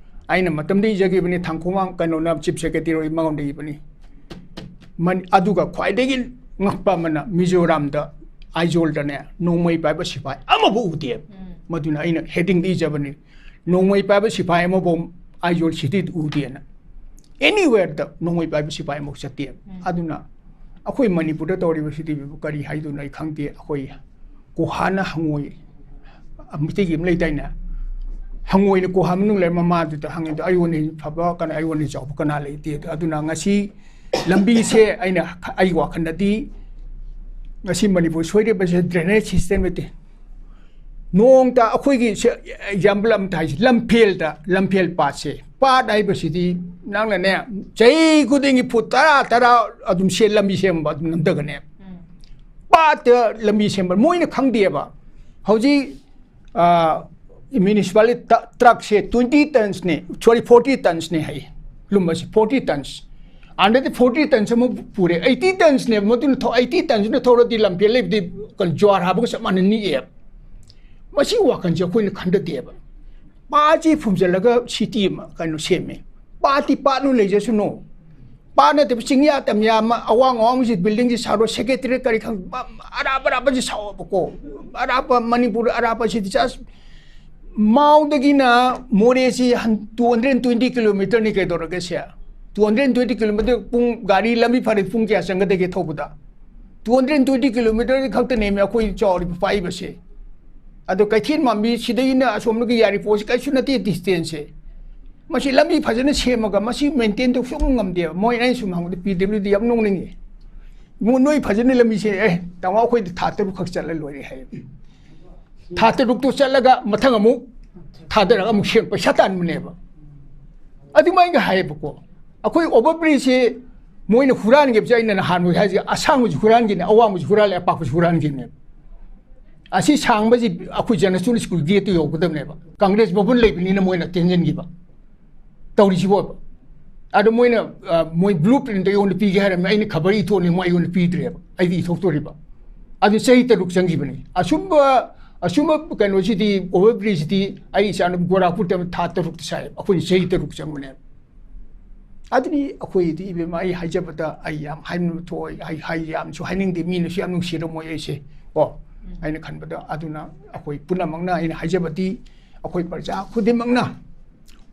ꯑꯩꯅ ꯃꯇꯝꯗ ꯏꯖꯈꯤꯕꯅꯤ, ꯊꯥꯡꯈꯣꯡꯋꯥꯡ ꯀꯩꯅꯣꯅ ꯆꯤꯐ ꯁꯦꯀ꯭ꯔꯦꯇꯔꯤ ꯑꯣꯏ ꯃꯉꯣꯟꯗ ꯏꯕꯅꯤ꯫ ꯃꯅꯤ-, ꯑꯗꯨꯒ ꯈ꯭ꯋꯥꯏꯗꯒꯤ ꯉꯛꯄ ꯑꯃꯅ ꯃꯤꯖꯣꯔꯥꯝꯗ, ꯑꯥꯏꯖꯣꯜꯗꯅꯦ, ꯅꯣꯡꯃꯩ ꯄꯥꯏꯕ ꯁꯤꯐꯥꯏ ꯑꯃꯐꯥꯎ ꯎꯗꯦ꯫ ꯃꯗꯨꯅ ꯑꯩꯅ ꯍꯦꯗꯤꯡꯗ ꯏꯖꯕꯅꯤ, "ꯅꯣꯡꯃꯩ ꯄꯥꯏꯕ ꯁꯤꯐꯥꯏ ꯑꯃꯐꯥꯎ ꯑꯥꯏꯖꯣꯜ ꯁꯤꯇꯤꯗ ꯎꯗꯦꯅ"꯫ Anywhere ꯗ ꯅꯣꯡꯃꯩ ꯄꯥꯏꯕ ꯁꯤꯐꯥꯏ ꯑꯃꯐꯥꯎ ꯆꯠꯇꯦ꯫ ꯑꯗꯨꯅ ꯑꯩꯈꯣꯏ ꯃꯅꯤꯄꯨꯔꯗ ꯇꯧꯔꯤꯕꯁꯤꯗꯤ ꯀꯔꯤ ꯍꯥꯏꯗꯣꯏꯅꯣ ꯑꯩ ꯈꯪꯗꯦ꯫ ꯑꯩꯈꯣꯏ ꯀꯣꯍꯥꯅ ꯍꯪꯉꯣꯏ, ꯃꯤꯇꯩꯒꯤ ꯑꯃ ꯂꯩꯗꯥꯏꯅꯦ? ꯍꯪꯉꯣꯏꯅ ꯀꯣꯍꯥ ꯃꯅꯨꯡ ꯂꯩꯔ ꯃꯃꯥꯗꯨꯗ ꯍꯪꯉꯤꯗꯣ, "ꯑꯩꯉꯣꯟꯗ ꯍꯦꯟꯅ ꯐꯕ ꯀꯅꯥ, ꯑꯩꯉꯣꯟꯗ ꯍꯦꯟꯅ ꯆꯥꯎꯕ ꯀꯅꯥ ꯂꯩꯒꯦ?" ꯑꯗꯨꯅ ꯉꯁꯤ ꯂꯝꯕꯤꯁꯦ ꯑꯩꯅ, ꯑꯩꯒꯤ ꯋꯥꯈꯜꯗꯗꯤ ꯉꯁꯤ ꯃꯅꯤꯄꯨꯔ ꯁꯣꯏꯔꯤꯕꯁꯦ drainage system ꯅꯠꯇꯦ꯫ ꯅꯣꯡꯇ ꯑꯩꯈꯣꯏꯒꯤ ꯁꯦ-, example ꯑꯃ ꯊꯥꯏꯁꯦ, ꯂꯝꯐꯦꯜꯗ, ꯂꯝꯐꯦꯜ ꯄꯥꯠꯁꯦ꯫ ꯄꯥꯠ ꯍꯥꯏꯕꯁꯤꯗꯤ ꯅꯪꯅꯅꯦ, ꯆꯍꯤ ꯈꯨꯗꯤꯡꯒꯤ ꯐꯨꯠ ꯇꯔꯥ, ꯇꯔꯥ ꯑꯗꯨꯝ ꯁꯦ-, ꯂꯝꯕꯤ ꯁꯦꯝꯕ ꯑꯗꯨꯝ ꯅꯝꯊꯒꯅꯦꯕ꯫ ꯄꯥꯠꯇ ꯂꯝꯕꯤ ꯁꯦꯝꯕ ꯃꯣꯏꯅ ꯈꯪꯗꯦꯕ꯫ ꯍꯧꯖꯤꯛ, ꯑ, municipal ꯇ-, truck ꯁꯦ twenty tons ꯅꯦ, sorry, forty tons ꯅꯦ ꯍꯥꯏꯌꯦ꯫ ꯂꯨꯝꯕꯁꯦ forty tons꯫ ꯑꯥꯗꯗꯤ forty tons ꯑꯃ ꯄꯨꯔꯦ, eighty tons ꯅꯦꯕ꯫ ꯃꯗꯨꯅ ꯊꯧ-, eighty tons ꯅ ꯊꯧꯔꯗꯤ ꯂꯝꯐꯦꯜ ꯂꯩꯕꯗꯤ ꯀꯩꯅꯣ, ꯖ꯭ꯋꯥꯔ ꯍꯥꯕꯒ ꯆꯞ ꯃꯥꯟꯅ ꯅꯤꯛꯑꯦꯕ꯫ ꯃꯁꯤ ꯋꯥꯈꯜꯁꯦ ꯑꯩꯈꯣꯏꯅ ꯈꯟꯗꯗꯦꯕ꯫ ꯄꯥꯠꯁꯤ ꯐꯨꯝꯖꯤꯜꯂꯒ ꯁꯤꯇꯤ ꯑꯃ ꯀꯩꯅꯣ ꯁꯦꯝꯃꯦ꯫ ꯄꯥꯠꯇꯤ ꯄꯥꯠꯅ ꯂꯩꯖꯁꯅꯨ꯫ ꯄꯥꯠ ꯅꯠꯇꯕ ꯆꯤꯡꯌꯥ ꯇꯝꯌꯥ ꯑꯃ ꯑꯋꯥꯡ ꯑꯋꯥꯡꯕꯁꯤ ꯕꯤꯜꯗꯤꯡꯁꯤ ꯁꯥꯔꯣ, ꯁꯦꯀ꯭ꯔꯦꯇꯔꯤ ꯀꯔꯤ ꯈꯪ ꯑꯔꯥꯞ ꯑꯔꯥꯞꯄꯁꯤ ꯁꯥꯎꯑꯕꯀꯣ꯫ ꯑꯔꯥꯞꯄ ꯃꯅꯤꯄꯨꯔ ꯑꯔꯥꯞꯄꯁꯤꯗꯤ ꯆꯁ ꯃꯥꯎꯗꯒꯤꯅ ꯃꯣꯔꯦꯁꯤ ꯇꯨ ꯍꯟꯗ꯭ꯔꯦꯠ ꯇ꯭ꯋꯦꯟꯇꯤ ꯀꯤꯂꯣꯃꯤꯇꯔꯅꯤ ꯀꯩꯗꯧꯔꯒꯦ ꯁꯦ꯫ ꯇꯨ ꯍꯟꯗ꯭ꯔꯦꯠ ꯇ꯭ꯋꯦꯟꯇꯤ ꯀꯤꯂꯣꯃꯤꯇꯔ ꯄꯨꯡ ꯒꯥꯔꯤ ꯂꯝꯕꯤ ꯐꯔꯦ ꯄꯨꯡ ꯀꯌꯥ ꯆꯪꯒꯗꯒꯦ ꯊꯧꯕꯗ? ꯇꯨ ꯍꯟꯗ꯭ꯔꯦꯠ ꯇ꯭ꯋꯦꯟꯇꯤ ꯀꯤꯂꯣꯃꯤꯇꯔ ꯈꯛꯇꯅꯦꯃꯤ ꯑꯩꯈꯣꯏ ꯆꯥꯎꯔꯤꯕ ꯄꯥꯛꯏꯕꯁꯦ꯫ ꯑꯗꯣ ꯀꯩꯊꯦꯜ ꯃꯥꯟꯕꯤ ꯁꯤꯗꯒꯤꯅ ꯑꯁꯣꯝꯗꯒꯤ ꯌꯥꯏꯔꯤꯄꯣꯛꯁꯤ ꯀꯩꯁꯨ ꯅꯠꯇꯦ ꯗꯤꯁꯇꯦꯟꯁꯁꯦ꯫ ꯃꯁꯤ ꯂꯝꯕꯤ ꯐꯖꯅ ꯁꯦꯝꯃꯒ ꯃꯁꯤ ꯃꯦꯟꯇꯦꯟ ꯇꯧ ꯁꯨꯡꯉꯝ ꯉꯝꯗꯦꯕ꯫ ꯃꯣꯏ ꯑꯩꯅ ꯁꯨꯝ ꯍꯪꯕꯗ ꯄꯤ ꯗꯕ꯭ꯂꯤꯎ ꯗꯤ ꯌꯥꯝ ꯅꯣꯛꯅꯤꯡꯉꯤ꯫ ꯏꯕꯨꯡꯉꯣ ꯅꯣꯏ ꯐꯖꯅ ꯂꯝꯕꯤ ꯁꯦꯝ-, ꯑꯦ ꯇꯥꯃꯣ ꯑꯩꯈꯣꯏꯗꯤ ꯊꯥ ꯇꯔꯨꯛ ꯈꯛ ꯆꯠꯂ ꯂꯣꯏꯔꯦ ꯍꯥꯏ꯫ ꯊꯥ ꯇꯔꯨꯛꯇꯣ ꯆꯠꯂꯒ ꯃꯊꯪ ꯑꯃꯨꯛ ꯊꯥꯗꯔꯒ ꯑꯃꯨꯛ ꯁꯦꯝ ꯄꯩꯁꯥ ꯇꯥꯟꯕꯅꯦꯕ꯫ ꯑꯗꯨꯃꯥꯏꯅ ꯍꯥꯏꯌꯦꯕꯀꯣ꯫ ꯑꯩꯈꯣꯏ ꯑꯣꯚꯔ ꯕ꯭ꯔꯤꯖꯁꯦ ꯃꯣꯏꯅ ꯍꯨꯔꯥꯟꯈꯤꯕꯁꯦ ꯑꯩꯅ ꯅꯍꯥꯟ ꯍꯥꯏꯁꯦ ꯑꯁꯥꯡꯕꯁꯨ ꯍꯨꯔꯥꯟꯈꯤꯅꯦ, ꯑꯋꯥꯡꯕꯁꯨ ꯍꯨꯔꯥꯜꯂꯦ, ꯑꯄꯥꯛꯄꯁꯨ ꯍꯨꯔꯥꯟꯈꯤꯅꯦꯕ꯫ ꯑꯁꯤ ꯁꯥꯡꯕꯁꯤ ꯑꯩꯈꯣꯏ ꯖꯅꯁ꯭ꯇꯣꯟ ꯁ꯭ꯀꯨꯜ ꯒꯦꯠꯇꯨ ꯌꯧꯒꯗꯕꯅꯦꯕ꯫ ꯀꯪꯒ꯭ꯔꯦꯁ ꯚꯕꯟ ꯂꯩꯕꯅꯤꯅ ꯃꯣꯏꯅ ꯇꯦꯟꯁꯤꯟꯈꯤꯕ꯫ ꯇꯧꯔꯤꯁꯤꯕꯣꯕ꯫ ꯑꯗꯣ ꯃꯣꯏꯅ, ꯑ, ꯃꯣꯏ ꯕ꯭ꯂꯨ ꯄ꯭ꯔꯤꯟꯠꯇ ꯑꯩꯉꯣꯟꯗ ꯄꯤꯒꯦ ꯍꯥꯏꯔꯝꯃꯦ, ꯑꯩꯅ ꯈꯕꯔ ꯏꯊꯣꯛꯑꯅꯤ, ꯃꯣꯏ ꯑꯩꯉꯣꯟꯗ ꯄꯤꯗ꯭ꯔꯦꯕ꯫ ꯑꯩꯗꯤ ꯏꯊꯣꯛꯇꯣꯔꯤꯕ꯫ ꯑꯗꯨ ꯆꯍꯤ ꯇꯔꯨꯛ ꯆꯪꯈꯤꯕꯅꯤ꯫ ꯑꯁꯨꯝꯕ, ꯑꯁꯨꯝꯕ ꯀꯩꯅꯣꯁꯤꯗꯤ, ꯑꯣꯚꯔ ꯕ꯭ꯔꯤꯖꯁꯤꯗꯤ ꯑꯩ ꯏꯆꯥꯅꯨꯄꯤ ꯒꯣꯔꯥꯈꯄꯨꯔ ꯇꯝꯕ ꯊꯥ ꯇꯔꯨꯛꯇ ꯁꯥꯏ꯫ ꯑꯩꯈꯣꯏꯅ ꯆꯍꯤ ꯇꯔꯨꯛ ꯆꯪꯕꯅꯦꯕ꯫ ꯑꯗꯨꯗꯤ ꯑꯩꯈꯣꯏꯗꯤ ꯏꯕꯦꯝꯃ ꯑꯩ ꯍꯥꯏꯖꯕꯗ ꯑꯩ ꯌꯥꯝ ꯍꯥꯏꯅꯤꯡꯕ ꯊꯣꯛꯑꯣꯏ, ꯑꯩ ꯍꯥꯏ-, ꯌꯥꯝꯁꯨ ꯍꯥꯏꯅꯤꯡꯗꯦ, ꯃꯤꯅꯁꯨ ꯌꯥꯝ ꯅꯨꯡꯁꯤꯔꯝꯃꯣꯏ ꯑꯩꯁꯦ, ꯀꯣ, ꯑꯩꯅ ꯈꯟꯕꯗ꯫ ꯑꯗꯨꯅ ꯑꯩꯈꯣꯏ ꯄꯨꯝꯅꯃꯛꯅ ꯑꯩꯅ ꯍꯥꯏꯖꯕꯗꯤ ꯑꯩꯈꯣꯏ ꯄ꯭ꯔꯖꯥ ꯈꯨꯗꯤꯡꯃꯛꯅ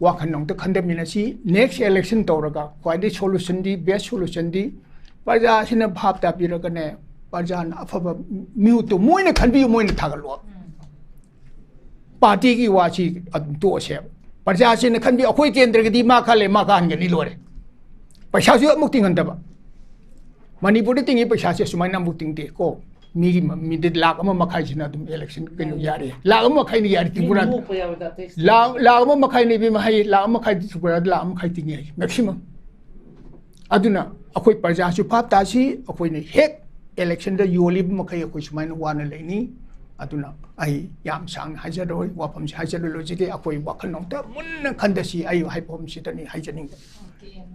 ꯋꯥꯈꯜ ꯑꯃꯇ ꯈꯟꯊꯃꯤꯟꯅꯁꯤ꯫ Next election ꯇꯧꯔꯒ ꯈ꯭ꯋꯥꯏꯗꯒꯤ solution ꯗꯤ, best solution ꯗꯤ ꯄ꯭ꯔꯖꯥꯁꯤꯅ ꯚꯥꯞ ꯇꯥꯕꯤꯔꯒꯅꯦ, ꯄ꯭ꯔꯖꯥꯅ ꯑꯐꯕ ꯃꯤꯍꯨꯠꯇꯨ ꯃꯣꯏꯅ ꯈꯟꯕꯤꯌꯨ, ꯃꯣꯏꯅ ꯊꯥꯒꯠꯂꯣ꯫ ꯄꯥꯔꯇꯤꯒꯤ ꯋꯥꯁꯤ ꯑꯗꯨꯝ ꯇꯣꯛꯑꯁꯦꯕ꯫ ꯄ꯭ꯔꯖꯥꯁꯤꯅ ꯈꯟꯕꯤ, ꯑꯩꯈꯣꯏ ꯀꯦꯟꯗ꯭ꯔꯒꯤꯗꯤ ꯃꯥ ꯈꯜꯂꯦ, ꯃꯥ ꯀꯥꯍꯟꯒꯅꯤ, ꯂꯣꯏꯔꯦ꯫ ꯄꯩꯁꯥꯁꯨ ꯑꯃꯨꯛ ꯇꯤꯡꯍꯟꯗꯕ꯫ ꯃꯅꯤꯄꯨꯔꯗ ꯇꯤꯡꯉꯤ ꯄꯩꯁꯥꯁꯦ ꯁꯨꯃꯥꯏꯅ ꯑꯃꯨꯛ ꯇꯤꯡꯗꯦ ꯀꯣ꯫ ꯃꯤꯒꯤ ꯃ-, ꯃꯤꯗ ꯂꯥꯛ ꯑꯃ ꯃꯈꯥꯏꯁꯤꯅ ꯑꯗꯨꯝ election ꯀꯩꯅꯣ ꯌꯥꯔꯦ꯫ ꯂꯥꯛ ꯑꯃ ꯃꯈꯥꯏꯅ ꯌꯥꯔꯦ ꯇ꯭ꯔꯤꯄꯨꯔꯥꯗ꯫ ꯂꯥꯛ, ꯂꯥꯛ ꯑꯃ ꯃꯈꯥꯏꯅ ꯏꯕꯦꯝꯃ ꯍꯥꯏ, ꯂꯥꯛ ꯑꯃ ꯃꯈꯥꯏꯗꯤ ꯇ꯭ꯔꯤꯄꯨꯔꯥꯗ ꯂꯥꯛ ꯑꯃ ꯃꯈꯥꯏ ꯇꯤꯡꯉꯦ ꯍꯥꯏ, maximum꯫ ꯑꯗꯨꯅ ꯑꯩꯈꯣꯏ ꯄ꯭ꯔꯖꯥꯁꯨ ꯚꯥꯞ ꯇꯥꯁꯤ, ꯑꯩꯈꯣꯏꯅ ꯍꯦꯛ election ꯗ ꯌꯣꯜꯂꯤꯕ ꯃꯈꯩ ꯑꯩꯈꯣꯏ ꯁꯨꯃꯥꯏꯅ ꯋꯥꯅ ꯂꯩꯅꯤ꯫ ꯑꯗꯨꯅ ꯑꯩ ꯌꯥꯝ ꯁꯥꯡꯅ ꯍꯥꯏꯖꯔꯣꯏ, ꯋꯥꯐꯝꯁꯤ ꯍꯥꯏꯖꯔꯣꯏ, ꯂꯣꯏꯖꯒꯦ꯫ ꯑꯩꯈꯣꯏ ꯋꯥꯈꯜ ꯑꯃꯇ ꯃꯨꯟꯅ ꯈꯟꯗꯁꯤ, ꯑꯩ ꯍꯥꯏꯐꯝꯁꯤꯗꯅꯤ ꯍꯥꯏꯖꯅꯤꯡꯕ꯫